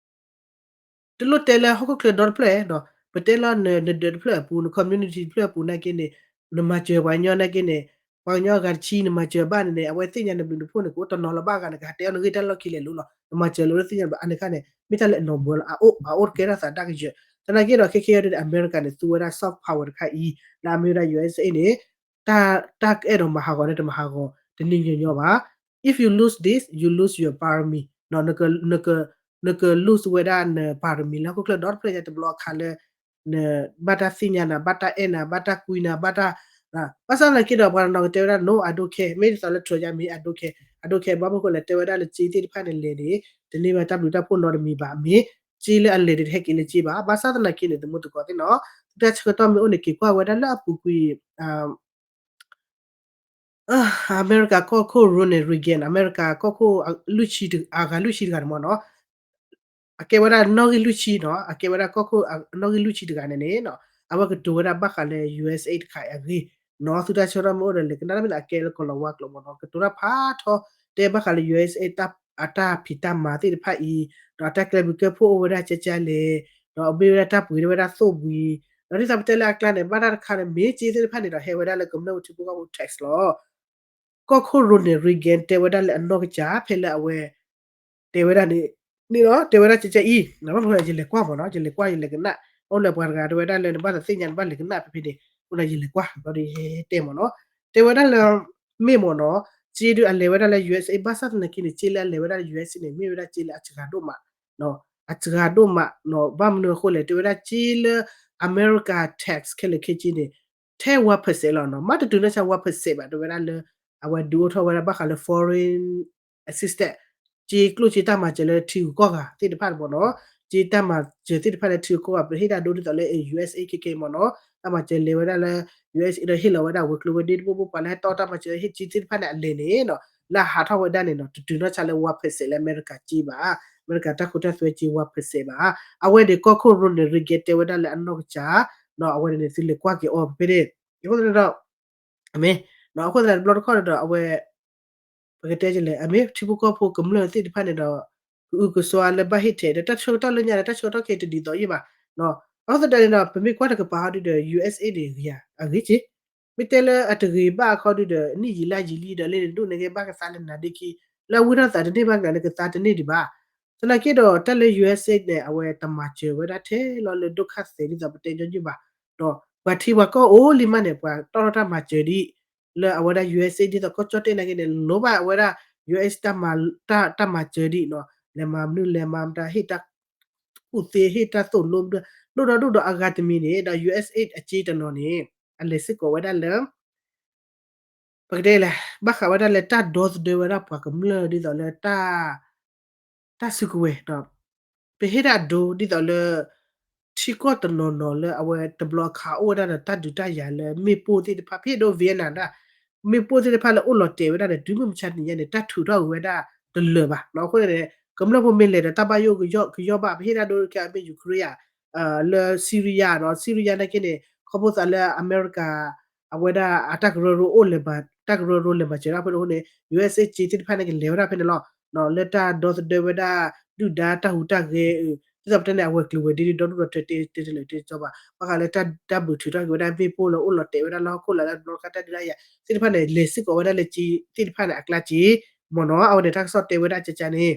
တလိၣ်တဲလၢဟီၣ်ခိၣ်ချၢဒီတဖျၢၣ်ဒီး ပတဲလီၤနဒၢးတဖျၢၣ်အပူၤ န community တဖျၢၣ်အပူၤနာ်က့န့ၣ် နမၤစၢၤပှၤကညီနာ်က့န့ၣ် ပှၤကညီဂၤတဆံ နမၤစၢၤဘၣ်န့ၣ်န့ၣ် အဝဲသ့ၣ်ညါနဘျုးနဖှိၣ်န့ၣ် ကအိၣ်တနီၤလီၤဘၣ်ဂၤ နကဟးတဲအီၤနဂ့ၢ်တၢ်လီၢ်ခံလဲၤလိၤလီၤ နမၤစၢၤလိၤလၢသ့ၣ်ညါဘၣ် အန့ၣ်ခါန့ၣ် မ့ၢ်တၢ်လၢအနီၢ်ဘှီလီၤ အအိၣ် အအိၣ်တကဲထီၣ်သးတၢ်ကယၢၤ သနာ်က့ဒီး ခဲခဲအံၤဒီး အမဲရကၤန့ၣ် သူဝဲဒၣ် soft power တခါအံၤ လၢအမ့ၢ်ဝဲဒၣ် ယူအက်စ်အ့ န့ၣ် တၢ် တၢ်အဲၣ်ဒိးမၤဟးဂီၤန့ၣ် တမၤဟးဂီၤ တနံၤညီညီဘၣ် if you lose this you lose your parami နက နက lose ဝဲဒၣ်န parami လၢဟီၣ်ခိၣ်ချၢဒီတဖျၢၣ်ညါတဘျီအခါလၢ န ဘၣ်တၢ်သ့ၣ်ညါနၤ ဘၣ်တၢ်အဲၣ်နၤ ဘၣ်တၢ်ကွံနၤ ဘၣ်တၢ် ဘၣ်ဆၣ်သနာ်က့ဒီး ပှၤတနီၤကတဲဝဲဒၣ် no I don't care မ့ၢ်ဒ်သိးလၢ Trump ညါမ့ၢ် I don't care I don't care ဘၣ်မနုၤအဃိလဲၣ် တဲဝဲဒၣ်လၢစ့သ့ၣ်တဖၣ်န့ၣ်လဲၤန့ၣ် တန့ၢ်ဘၣ်တၢ်ဘျုးတၢ်ဖှိၣ်နီတမံၤဘၣ် မ့ၢ်စ့လၢအလဲၤန့ၣ် တဟဲက့ၤလၢစ့ဘၣ် ဘၣ်ဆၣ်သနာ်က့န့ၣ် သမူသကိးသ့ၣ်နီၤ တၢ်ဆၢကတီၢ်မ့ၢ်အိၣ်န့ၣ် က့ၤကွၢ်ဝဲဒၣ်လၢအပူၤကွံာ် အမဲရကၤကီၢ်ခိၣ် Ronald Reagan အမဲရကၤကီၢ်ခိၣ် လွံၢ်ဆံတဂၤ အဂၤလွံၢ်ဆံတဂၤန့ၣ်မ့ၢ်နီၤ အကဲဝဲဒၣ်နီၣ်ဂံၢ်လွံၢ်ဆံနီၤ အကဲဝဲဒၣ်ကီၢ်ခိၣ်နီၣ်ဂံၢ်လွံၢ်ဆံတဂၤန့ၣ်န့ၣ် အဝဲကတိၤဝဲဒၣ်ဘၣ်ဃးလၢ ယူအက်စ်အ့ တခါအံၤအဂ့ၢ်နီၤ သုတၢ်ဆၢကတီၢ်မ့ၢ်အိၣ်ဒီး လဲၤကနၣ်တၢ်မ့ၢ်လၢအကဲလၢကီၤလၤဝါကျိာ်မ့ၢ်နီၤ ကတိၤတၢ်ဖးထီ တဲဘၣ်ဃးလၢ ယူအက်စ်အ့ အတၢ်ဖံးတၢ်မၤသ့ၣ်တဖၣ်အံၤ ဒီးအတၢ်ကျဲဘျုးကျဲဖှိၣ်အိၣ်ဝဲဒၣ်ကဲကဲလဲၣ် ဒီးအမ့ၢ်ဝဲဒၣ်တၢ်ပှ့ၤဝဲဒၣ်သိၣ်ဘှံး ဒီးဒ်သိးပတဲလၢအကျါန့ၣ် ဘၣ်တၢ်တခါန့ၣ် မ့ၢ်စ့သ့ၣ်တဖၣ်န့ၣ်ဒီး ဟဲဝဲဒၣ်လၢကမျၢၢ်ဝဲထံဖိကီၢ်ဖိ tax လီၤ ကီၢ်ခိၣ် Ronald Reagan တဲဝဲဒၣ်လၢအနီၢ်ကစၢ် ဖဲလၢအဝဲ တဲဝဲဒၣ်န့ၣ် န့ၣ်လီၤ တဲဝဲဒၣ်ကဲကဲအံၤ ဘၣ်မနုၤလဲၣ် ယလဲၤကွၢ်မ့ၢ်နီၤ ယလဲၤကွၢ် ယလဲၤကနၣ် အိၣ်လၢပှၤတဂၤတဲဝဲဒၣ်လၢ နဘၣ်သးသ့ၣ်ညါ နဘၣ်လဲၤကနၣ်ဖဲဖဲန့ၣ် အိၣ်ဒီးယလဲၤကွၢ် ဘျီဒီးယတဲမ့ၢ်နီၤ တဲဝဲဒၣ်လၢ မ့ၢ်မ့ၢ်နီၤ စ့ဒုးအလဲၤဝဲဒၣ်လၢ ယူအက်စ်အ့ ဘၣ်ဆၣ်သနာ်က့န့ၣ် စ့လၢအလဲၤဝဲဒၣ်လၢ ယူအက်စ်အ့ န့ၣ် မ့ၢ်ဝဲဒၣ်စ့လၢအစှၤဒိၣ်မး အစှၤဒိၣ်မးနီၤ ဘၣ်မနုၤအဃိလဲၣ် တဲဝဲဒၣ်စ့လၢ America tax ခဲလၢာ်ခဲဆ့န့ၣ် ထဲ one percent လီၤနီၤ မ့ၢ်တတုၤနီၢ်ဆါ one percent ဘၣ် တဲဝဲဒၣ်လၢ အဝဲဒုးအိၣ်ထီၣ်ဝဲဒၣ်ဘၣ်ဃးလၢ foreign assistance စ့ကျိၣ်စ့တၢ်မၤစၢၤလၢထံဂုၤကီၢ်ဂၤသ့ၣ်တဖၣ်မ့ၢ်နီၤ စ့တၢ်မၤစၢၤသ့ၣ်တဖၣ်လၢထံဂုၤကီၢ်ဂၤ ပဟ့ၣ်တၢ်ဒိဒ်သိးလၢ ယူအက်စ်အ့ ခဲခဲမ့ၢ်နီၤ တၢ်မၤစၢၤလဲၤဝဲဒၣ်လၢ ယူအက်စ်အ့ ဒီးဟ့ၣ်လီၤဝဲဒၣ်ဝဲၤကျိၤဝဲၤဒ့တဘိဘိ ပှၤလၢဟဲတီတၢ်မၤစၢၤဟ့ၣ်စ့သ့ၣ်တဖၣ်န့ၣ် အလဲၤန့ၣ်နီၤ လၢအဟးထီၣ်ဝဲဒၣ်န့ၣ်နီၤ တတုၤနီၢ်ဆါလၢ one percent လၢအမဲရကၤစ့ဘၣ် အမဲရကၤတၢ်ခိတၢ်သွဲစ့ one percent ဘၣ် အဝဲန့ၣ်ကီၢ်ခိၣ် Ronald Reagan တဲဝဲဒၣ်လၢအနီၢ်ကစၢ် အဝဲန့ၣ်သုလဲၤကွၢ်က့ၤအီၤဖဲန့ၣ် အဃိသတးဒီး အမ့ၢ် အဃိသတးတဘျီတခီၣ်န့ၣ်ဒီး အဝဲ ပကတဲလဲၣ် အမ့ၢ်ထံဖိကီၢ်ဖိကမျၢၢ်သ့ၣ်တဖၣ်န့ၣ်ဒီး ကအုကစွါလၢဘၣ်ဟ့ၣ်ထဲးဒီး တၢ်ဆၢကတီၢ်လၢညါဒီး တၢ်ဆၢကတီၢ်ခဲအံၤတဒ်သိးယံၢ်ဘၣ် အဃိသတးန့ၣ်ဒီး ပမ့ၢ်ကွၢ်တကပၤဟီဒုဒီး ယူအက်စ်အ့ န့ၣ် ဂ့ၤဧါ အဂ့ၤက့ မ့ၢ်တဲလၢအတဂ့ၤဘၣ်အခီဒုဒီး နံၣ်ယံာ်လါယံာ်လံဒီး လၢနဒိၣ်န့ၢ်က့ၤဘၣ်ကသါလၢနၤဒ့ခံ လၢအဝံထီၣ်သးတန့ၢ်ဘၣ်ကလၢနကသါတန့ၢ်ဒံးဘၣ် သနာ်က့ဒီး တၢ်လၢ ယူအက်စ်အ့ န့ၣ် အဝဲတမၤစၢၤဝဲဒၣ်ထဲလီၤလၢဒိၣ်ခါသဲးဒ်သိးပတဲညီညီဘၣ် ဒီးပှၤထံပှၤကီၢ်အိၣ်လံမးန့ၣ် ပှၤတီၢ်ထီၣ်တၢ်မၤစၢၤဒံး လၢအဝဲဒၣ် ယူအက်စ်အ့ ဒ်သိးကီၢ်ကၠီၣ်တဲၣ်နာ်က့န့ၣ် လိၣ်ဘၣ်အဝဲဒၣ် ယူအက်စ် တၢ်မၤစၢၤဒံးနီၤ လဲၤမၤမနုၤလဲၤမၤမတၤ ဟ့ၣ်တၢ်ကူၣ်သ့ ဟ့ၣ်တၢ်သိၣ်လိ ဒိၣ်ဒီးဒိၣ်ဒီးအဂၤတမံၤန့ၣ် ဒီး ယူအက်စ်အ့ အစ့တနီၤန့ၣ် အလဲၤစ့ၢ်ကီးဝဲဒၣ်လၢ ပကတဲလဲၣ် ဘၣ်ဃးဝဲဒၣ်လၢတၢ်ဒီသဒၢဝဲဒၣ်ပှၤကမျၢၢ်ဒ်သိးလၢ တၢ်စုကဝဲၤဒီး ပဟ့ၣ်တၢ်ဒိဒ်သိးလၢ ထံကီၢ်တနီၤနီၤလၢအဝဲတဘျီအခါအိၣ်ဝဲဒၣ်ဒီးတၢ်ဒုးတၢ်ယၤလၢမ့ၣ်ပိၢ်သ့ၣ်တဖၣ် ဖဲဒိ Vietnam ဒၣ် မ့ၣ်ပိၢ်သ့ၣ်တဖၣ်လၢအိၣ်လီၤတဲာ်ဝဲဒၣ်န့ၣ် တုၤမုၢ်မဆါတနံၤညါန့ၣ် တၢ်ထုးထီၣ်ဝဲဒၣ်တလၢာ်ဘၣ်နီၤ. အဃိန့ၣ် ကမျၢၢ်ဖိမ့ၢ်လဲၤဒီးတၢ်ဘၣ်ယိၣ်ကယီၣ်ဘၣ် ပဟ့ၣ်ဒၣ်ဒိတကဲအမ့ၢ် Ukraine ဧါ လၢ Syria နီၤ Syria နာ်က့န့ၣ် ခီဖျိသးလၢအမဲရကၤ အဝဲဒၣ်အတၢ်ကရၢကရိအိၣ်လဲၤဘၣ် တၢ်ကရၢကရိလဲၤမၤစၢၤဒၣ်ဖဲန့ၣ်အဃိန့ၣ် ယူၢ်အ့းအ့း က့သ့ၣ်တဖၣ်န့ၣ် ကလဲၤဝဲဒၣ်ဖဲန့ၣ်လီၤ. လၢတၢ်ဒီသဒၢဝဲဒၣ် ဒုၣ်ဒါတၢ်ဟူးတၢ်ဂဲၤ ဒ်သိးပတဲန့ၣ် အဝဲၤကျိၤဝဲၤဒ့ဒီဒူၣ်ဒီထၢတဲတဲတလၢာ်တဲကီဘၣ် ဘၣ်ဃးလၢတၢ်ဒုးထုးထီၣ်က့ၤဝဲဒၣ်မ့ၣ်ပိၢ်လၢအိၣ်လီၤတဲာ်ဝဲဒၣ်လၢဟီၣ်ခိၣ်လာ်လၢတဘျီခါတၢ်ဒုးတၢ်ယၤသ့ၣ်တဖၣ်န့ၣ် လဲၤစ့ၢ်ကီးဝဲဒၣ်လၢက့သ့ၣ်တဖၣ်န့ၣ် အကျါက့ မ့ၢ်နီၤ အဝဲန့ၣ်တၢ်ကစီၣ်တဲဝဲဒၣ်ကကန့ၣ်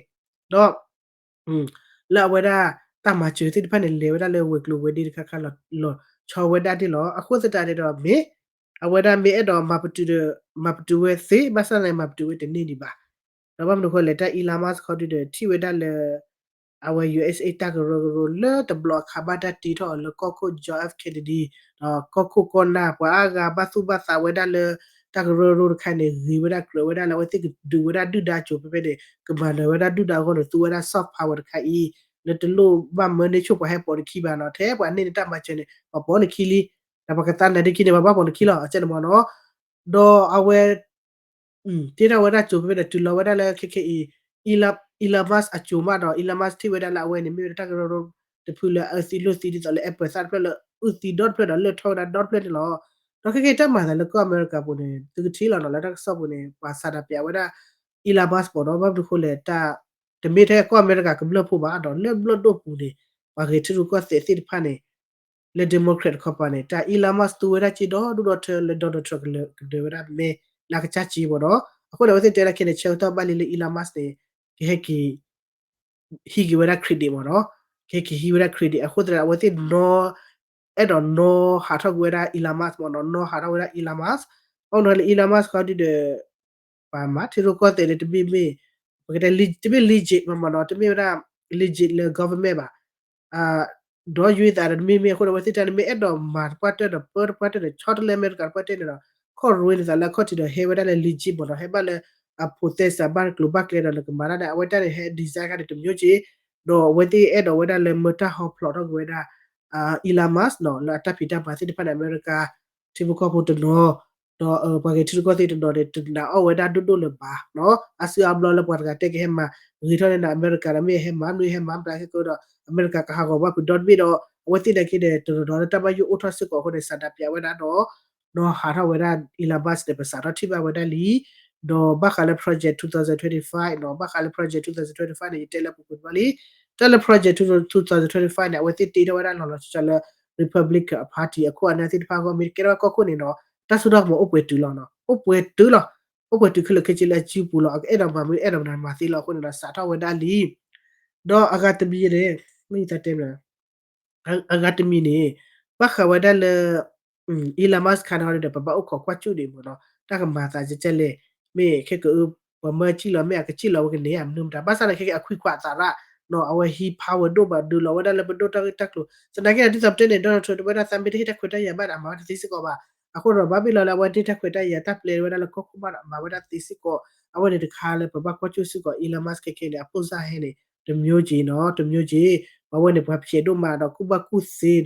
ဒီး လၢအဝဲဒၣ် တၢ်မၤစၢၤသ့ၣ်တဖၣ်န့ၣ် လဲၤဝဲဒၣ်လၢဝဲၤကျိၤဝဲၤဒ့တခါခါလီၤဆီဝဲဒၣ်ဒ်လီၤ. အဃိသတးန့ၣ်ဒီးမ့ၢ် အဝဲဒၣ်မ့ၢ်အဲၣ်ဒိးမၤပတုာ်ဒီး မၤပတုာ်ဝဲသ့ ဘၣ်ဆၣ်န့ၣ် မၤပတုာ်ဝဲတန့ၢ်ဒံးဘၣ်. ဒီးဘၣ်မနုၤဃိလဲၣ် တၢ် Elon Musk ခီဒုဒီး ထံၣ်ဝဲဒၣ်လၢ အဝဲ ယူၢ်အ့းအ့း တၢ်ကရၢကရိလၢတဘျီအခါဘၣ်တၢ်တ့ထီၣ်အီၤလၢကီၢ်ခိၣ် John F Kennedy ဒီးကီၢ်ခိၣ်ကီၢ်နၢ် ပှၤအါဂၤဘၣ်သူၣ်ဘၣ်သးဝဲဒၣ်လၢ တၢ်ကရၢကရိတခါန့ၣ် ဂ့ၤဝဲဒၣ်ကြၢးဝဲဒၣ်လၢအဝဲသ့ၣ်ကဒုးဝဲဒၣ်ဒုၣ်ဒါကၠိဖဲဖဲန့ၣ် ကမၤနၢၤဝဲဒၣ်ဒုၣ်ဒါအဂီၢ်န့ၣ် သူဝဲဒၣ် soft power တခါအံၤ လၢတလိၣ်ဘၣ်မၢန့ၢ်ဆူၣ်ပှၤဟဲပိာ်နခံဘၣ်နီၤ ထဲပှၤန့ၢ်နတၢ်မၤစၢၤန့ၣ် ပှၤပိာ်နခံလံ ဒီးပှၤကသါနၤဒ်ခံန့ၣ် ပှၤဘၣ်ပိာ်နခံလီၤ အကဲန့ၣ်မ့ၢ်နီၤ ဒီးအဝဲ တ့ထီၣ်ဝဲဒၣ်ကၠိဖဲဖဲန့ၣ် တုၤလီၤဝဲဒၣ်လၢခဲခဲအံၤ Elon Musk အကၠိမးဒီး Elon Musk ထံၣ်ဝဲဒၣ်လၢအဝဲန့ၣ် မ့ၢ်ဝဲဒၣ်တၢ်ကရၢကရိတဖုလၢအအၢသံလိာ်သံဒ်သိးလၢ Apple သၣ်တဖျၢၣ်လၢအအုၣ်သံဒီတဖျၢၣ်ဒီးလၢၢ်ထီၣ်ဝဲဒၣ်ဒီတဖျၢၣ်န့ၣ်လီၤ. ဒီးခဲခဲတၢ်မၤသးလၢကီၢ်အမဲရကၤပူၤန့ၣ် သုကထံၣ်လီၤနီၤ လၢတၢ်ကစီၣ်ပူၤန့ၣ် ပှၤစးဒးပျးဝဲဒၣ် Elon Musk မ့ၢ်နီၤ ဘၣ်မနုၤဃိလဲၣ် တၢ် တမ့ၢ်ထဲကီၢ်အမဲရကၤကမျၢၢ်ဖိဘၣ်ဒီး လၢဘျီၣ်ဒိၣ်ပူၤန့ၣ် ပှၤဂဲၤထံရူၢ်ကီၢ်သဲးသ့ၣ်တဖၣ်န့ၣ် လၢ Democrat တခီပၤန့ၣ် တၢ် Elon Musk သူဝဲဒၣ်က့ဒီဒူၣ်ဒီထၢလၢ Donald Trump ကဒၢဝဲဒၣ်မဲလၢအကစၢ်က့မ့ၢ်နီၤ. အဃိန့ၣ် အဝဲသ့ၣ်တဲဒၣ်ခဲန့ၣ် ဆၢကတီၢ်ဘၣ်လံလၢ Elon Musk န့ၣ် ကဟဲက့ၤ ဟံးက့ၤဝဲဒၣ် credit မ့ၢ်နီၤ. ကဟဲက့ၤဟံးဝဲဒၣ် credit အဃိသတး အဝဲသ့ၣ်နီၤ အဲၣ်ဒိးနီၤဟးထီၣ်ကွံာ်ဝဲဒၣ် Elon Musk မ့ၢ်နီၤ နီၤဟးထီၣ်ဝဲဒၣ် Elon Musk ဘၣ်မနုၤဃိလၢ Elon Musk ခီဒုဒီး ပှၤမၤထံရူၢ်ကီၢ်သဲးလၢတမ့ၢ်မ့ၢ် ပကတဲ တမ့ၢ် legit ဘၣ်မ့ၢ်နီၤ တမ့ၢ်ဝဲဒၣ် legit လၢ government ဘၣ် ဒီးယွၤသးဒီးတမ့ၢ်မ့ၢ်အဃိဒီး အဝဲသ့ၣ်တၢ်န့ၣ်မ့ၢ်အဲၣ်ဒိးမၤတပှၢ်တၢၢ်ဒီးပၢတပှၢ်တၢၢ်ဒီး ဆီတလဲအမဲရကၤတပှၢ်တၢၢ်န့ၣ်ဒီး ခီၣ်ရ့န့ၢ်သးလၢအခီၣ်ထံးဒီးဟဲဝဲဒၣ်လၢ legit မ့ၢ်နီၤ ဟဲဘၣ်လၢအ process ဘၣ်ကျိၤဘၣ်ကျဲဒီးနကမၤတၢ်န့ၣ် အဝဲတၢ်န့ၣ်ဟဲ design ခါန့ၣ်တမျိုးက့ ဒီးအဝဲသ့ၣ်အဲၣ်ဒိးဝဲဒၣ်လၢမၢတၢ်ဟီဖျိးထီၣ်က့ၤဝဲဒၣ် Elon Musk နီၤ လၢအတၢ်ဖံးတၢ်မၤသ့ၣ်တဖၣ်န့ၣ် အမဲရကၤ ထံဖိကီၢ်ဖိတနီၤ ဒီးပှၤဂဲၤထံရူၢ်ကီၢ်သဲးတနီၤန့ၣ် တနာ်အီၣ်ဝဲဒၣ်ဒိၣ်ဒိၣ်လၢၤဘၣ်နီၤ အါစုအါဘျီလၢပှၤတဂၤတဲကဟဲမၤဂ့ၤထီၣ်န့ၣ်ဒီး အမဲရကၤဒီးမ့ၢ်ဟဲမၤမနုၤဟဲမၤမတၤခဲကိးဒီး အမဲရကၤကဟးဂီၤဘၣ်ဖုးဒီတဘ့ၣ်ဒီး အဝဲသ့ၣ်နာ်က့ဒီး တနီၤနီၤလၢတၢ်ဘၣ်ယိၣ်အိၣ်ထီၣ်စ့ၢ်ကီးအဃိန့ၣ် စးဒးပျးဝဲဒၣ်ဒီး နီၤဟးထီၣ်ဝဲဒၣ် Elon Musk န့ၣ် ပစးထီၣ်ထံၣ်ဘၣ်ဝဲဒၣ်လံ ဒီးဘၣ်ဃးလၢ Project twenty twenty-five နီၤ ဘၣ်ဃးလၢ Project twenty twenty-five န့ၣ် ယတဲလၢပူၤကွံာ်ဘၣ်လံ တၢ်လၢ Project twenty twenty-five န့ၣ် အဝဲသ့ၣ်တ့ထီၣ်ဝဲဒၣ်လီၤလီၤဆီဆီလၢ Republican Party အခိၣ်အနၢ်သ့ၣ်တဖၣ်အဂီၢ် မ့ၢ်တကဲထီၣ်ဝဲကီၢ်ခိၣ်န့ၣ်နီၤ တၢ်စိတၢ်ကမီၤအိၣ်ပှဲၤတုၤလီၤနီၤ အိၣ်ပှဲၤတုၤလီၤ အိၣ်ပှဲၤတုၤခဲလၢာ်ခဲဆ့လၢအစုပူၤလီၤ အကအဲၣ်ဒိးမၤမနုၤအဲၣ်ဒိးမၤသ့လီၤအဃိန့ၣ်ဒီး စးထီၣ်ဝဲဒၣ်လံ ဒီးအဂၤတမံၤန့ၣ် မ့ၢ်ယသးတဲမနုၤ အဂၤတမံၤန့ၣ် ဘၣ်ဃးဝဲဒၣ်လၢ Elon Musk ခါန့ၣ်ဒီး ပဘၣ်အိၣ်ခိးကွၢ်ကၠူၣ်ဒံးမ့ၢ်နီၤ တၢ်ကမၤသးကဲကဲလဲၣ် မ့ၢ်ခဲကအု ပှၤမၢစံၣ်လီၤ မ့ၢ်အကစံၣ်လီၤဝဲကန့ၢ်ဧါ မနုၤမတၤ ဘၣ်ဆၣ်န့ၣ် ခဲကဲအခွံခွါအသးရၣ်နီၤ အဝဲဟံး power ဒိၣ်ဘၣ်ဒုးလီၤဝဲဒၣ်လၢပဒိၣ်တၢ်ဂ့ၢ်တၢ်ကျိၤ သနာ်က့ဒီး ဒ်သိးပတဲန့ၣ် Donald Trump တဝဲဒၣ်သးမ့ၢ်တဟ့ၣ်တၢ်ခွဲးတၢ်ယာ်ဘၣ်ဒီး အမၤဝဲတသ့စ့ၢ်ကီးဘၣ် အဃိဒီး ဘၣ်ဘ့ၣ်လီၤလၢအဝဲတ့တၢ်ခွဲးတၢ်ယာ် တၢ်ပျဲဝဲဒၣ်လၢကီၢ်ခိၣ်ဘၣ်ဒီး အမၤဝဲဒၣ်သ့စ့ၢ်ကီး အဝဲန့ၣ်တခါလၢပဘၣ်ကွၢ်ကၠူၣ်စ့ၢ်ကီး Elon Musk ခဲခဲန့ၣ် အဖိစၢ်ဟဲန့ၣ် တမျိုးက့နီၤ တမျိုးက့ ပှၤဝဲန့ၣ် ပှၤဖျဲးဒိၣ်မးဒီး ကူၣ်ဘၣ်ကူၣ်သ့ဒီး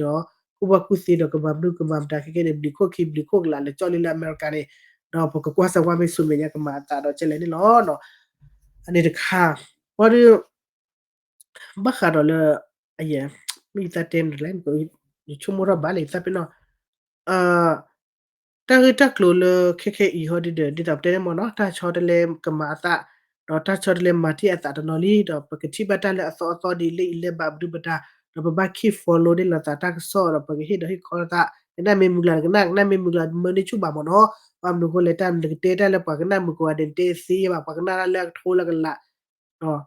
ကူၣ်ဘၣ်ကူၣ်သ့ဒီး ကမၤမနုၤကမၤမတၤခဲခဲန့ၣ် ဘျံးခိၣ်ခံဘျံးခိၣ်ကလာ် လဲၤကၠီလံလၢအမဲရကၤန့ၣ် ဒီးပကကွၢ်စၢၤဝဲမ့ၢ်ဆူမဲာ်ညါကမၤအသးဒီးကဲလဲၣ်န့ၣ်လီၤ. အန့ၣ်တခါ ပှၤဒုး ဘၣ်ဃးဒီးလၢ အယဲၢ် မ့ၢ်ယသးတဲမနုၤလဲၣ် ယဆိကမိၣ်ထီၣ်ဘၣ်လၢယသးပ့ၤနီၣ် တၢ်ဂ့ၢ်တၢ်ကျိၤလၢခဲခဲအံၤဟီဒ်ဒီး ဒ်သိးပတဲန့ၣ်မ့ၢ်နီၤ တၢ်ဆီတလဲကမၤအသး ဒီးတၢ်ဆီတလဲမၤတ့ၢ်အသးတနီၤလံ ဒီးပကထံၣ်ဘၣ်တၢ်လၢအသီအသီဒ်လဲၣ်အံၤလဲၣ်ဘၣ်ပဒုပဒါ ဒီးပဘၣ် keep follow န့ၢ်လိာ်သးတၢ်ကစီၣ်ဒီး ပကဟ့ၣ်ဒီးဟ့ၣ်ခီလိာ်သး ကနၣ်မ့ၢ်မုာ်ကျါ ကနၣ် ကနၣ်မ့ၢ်မုာ်ကျါ မၢန့ၢ်ဆူၣ်ဘၣ်မ့ၢ်နီၤ ဘၣ်မနုၤအဃိလဲၣ် တၢ်နကတဲတၢ်လၢပှၤကနၣ်မုာ်ကိးဂၤဒဲး နတဲသ့ဘၣ် ပှၤကနၣ်တၢ်လၢအကထိလၢကလး ဒီး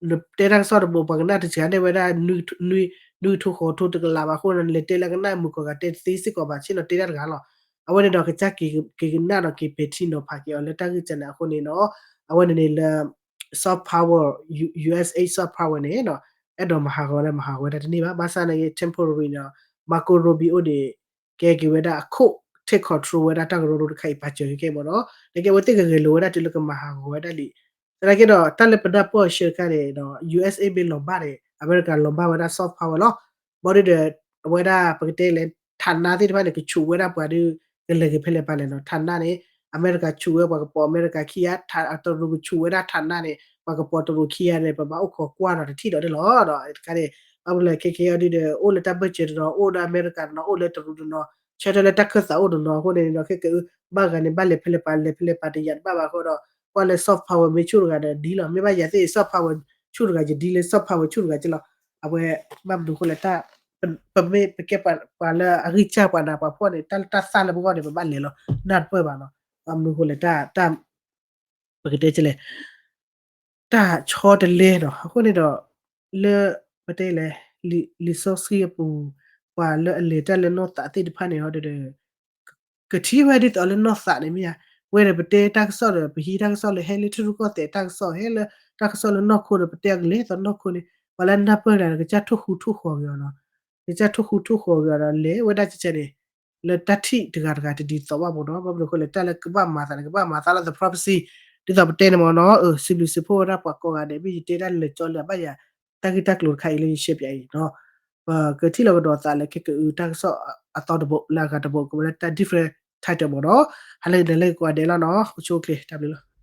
နတဲတၢ်ကစီၣ်တဘိ ပှၤကနၣ်တစှၤန့ၢ်ဝဲဒၣ် နွံကထိဃိးကထိတကလးဘၣ်အဃိန့ၣ် နလဲၤတဲလၢကနၣ်မုာ်ကိးဂၤတဲသ့စ့ၢ်ကီးဘၣ် ဆ့ၣ်နီၤတဲတၢ်တဂၤလီၤ. အဝဲန့ၣ်ဒီးကစၢ်က့ၤကနၣ်ဒီးက့ၤပဲာ်ထံနီၤဖးက့ၤအီၤလၢတၢ်ဂ့ၢ်ကန့ၣ်အဃိန့ၣ်နီၤ အဝဲန့ၣ်န့ၣ်လၢ soft power, U- USA soft power န့ၣ်နီၤ အဲၣ်ဒိးမၤဟးဂီၤဝဲဒၣ်မၤဟးဂီၤဝဲဒၣ်တန့ၢ်ဘၣ် ဘၣ်ဆၣ်န့ၣ် temporary န့ၣ် Marco Rubio န့ၣ် ကဲက့ၤဝဲဒၣ်အခိၣ် take control ဝဲဒၣ်တၢ်ကရၢကရိတခါအံၤပာ်စၢၤခဲခဲမ့ၢ်နီၤ နကဲဝဲသ့ၣ်ဂဲၤလိာ်ဝဲဒၣ်တုၤလၢကမၤဟးဂီၤဝဲဒၣ်လံ သနာ်က့ဒီး တၢ်လၢပနၢ်ပၢၢ်အဆၢတခါန့ၣ်ဒီး USA မ့ၢ်လီၤဘၣ်န့ၣ် အမဲရကၤလီၤဘၣ်ဝဲဒၣ် soft power လီၤ. ဘၣ်ဒီး အဝဲဒၣ်ပကတဲလဲၣ် ဌာနသ့ၣ်တဖၣ်န့ၣ် ကဆူးဝဲဒၣ်ပှၤဒီး ကလဲၤက့ၤဖဲလဲၣ်ပှၤလဲၣ်နီၤ. ဌာနန့ၣ် အမဲရကၤဆူးဝဲပှၤကပိာ်အမဲရကၤခံဂၤ, တရူးကဆူးဝဲဒၣ်ဌာနန့ၣ် ပှၤကပိာ်တရူးခံဂၤန့ၣ် ပဘၣ်အိၣ်ခိးကွၢ်ဒီးတထံၣ်ဒီးန့ၣ်လီၤ. ဒီးတခါန့ၣ် ဘၣ်မနုၤလဲၣ် ခဲကဲအံၤဒ်ဒီး အိၣ်လၢတၢ်ဘၢၣ်စၢၤတနီၤ အိၣ်လၢအမဲရကၤတနီၤ အိၣ်လၢတရူးတနီၤ ဆၢထၢၣ်လၢတၢ်ခၢၣ်သးအိၣ်တနီၤအဃိန့ၣ်ဒီး ခဲကဲအံၤ ဘၣ်ဂၤန့ၣ် ဘၣ်လဲၤဖဲလဲၣ်ပှၤလဲၤဖဲလဲၣ်ပှၤတယာ်တဘၣ်ဘၣ်အဃိဒီး ကွၢ်လၢ soft power မ့ၢ်ဆူၣ်တဂၤဒီးဒ်လီၤ. မ့ၢ်ဘၣ်ယၤသ့ၣ် soft power ဆူၣ်တဂၤယဒ်လၢ soft power ဆူၣ်တဂၤကလီၤ. အဝဲ ဘၣ်မနုၤအဃိလဲၣ် တၢ် ပမ့ၢ်ပကဲပှၤလၢအဂံၢ်စၢ်ပှၤနးပှၤဖှီၣ်န့ၣ် တၢ်လၢတၢ်သၣ်လၢပဂီၢ်န့ၣ် ပဘၣ်လဲၤလီၤ နၢ်တပၢၢ်ဘၣ်နီၤ. ဘၣ်မနုၤအဃိလဲၣ် တၢ် ပကတဲလဲၣ် တၢ်ဆီတလဲနီၤ. အဃိန့ၣ်ဒီး လၢ ပတဲလဲၣ် လံာ်စီဆှံအပူၤ ပှၤလၢအလဲၤတၢ်လၢနီၢ်သးသ့ၣ်တဖၣ်န့ၣ်ဒီး ကထံၣ်ဝဲဒ်သိးလၢနီၢ်သးန့ၣ်မ့ၢ်ဧါ. ဝဲဒီးပတဲတၢ်ကစီၣ်ဒီး ပဟံးတၢ်ကစီၣ်လၢဟဲလၢထံရူၢ်ကီၢ်သဲးတၢ်ကစီၣ် ဟဲလၢတၢ်ကစီၣ်လၢနီၢ်ခိဒီး ပတဲအကလဲၤသိးနီၢ်ခိန့ၣ် ပှၤလၢနၢ်ပၢၢ်တဂၤဒီး ကစၢ်ထိၣ်ဃူထိၣ်ဃီၤက့ၤအီၤနီၤ. ကစၢ်ထိၣ်ဃူထိၣ်ဃီၤက့ၤအီၤဒီး လဲၤဝဲဒၣ်ကဲကဲန့ၣ် လၢတၢ်ထံၣ်တဂၤတဂၤတဒ်သိးဘၣ်မ့ၢ်နီၤ. ဘၣ်မနုၤအဃိလဲၣ် တၢ်လၢကဘၣ်မၤသးန့ၣ် ကဘၣ်မၤသးလၢ the prophecy ဒ်သိးပတဲန့ၣ်မ့ၢ်နီၤ. စံးဘျုးစံးဖှိၣ်ဝဲဒၣ်ပှၤကိးဂၤဒဲး မ့ၢ်ယတဲတၢ်လၢာ်ကၠီလၢအဘၣ်ယၤ တၢ်ဂ့ၢ်တၢ်ကျိၤတခါအံၤလၢယရှဲပၠးအံၤနီၤ. ပကထံၣ်လီၤကဒီးသးလၢခဲကအု တၢ်ကစီၣ်အသီတဘိ လၢအဂၤတဘိ ကဝဲလၢတၢ် different title မ့ၢ်နီၤ. ဟါလၢဂ့ၤန့ၣ်လၢကိးဂၤဒဲးလီၤနီၤ. အိၣ်ဆူၣ်အိၣ်ချ့ တၢ်ဘျုးလီၤ.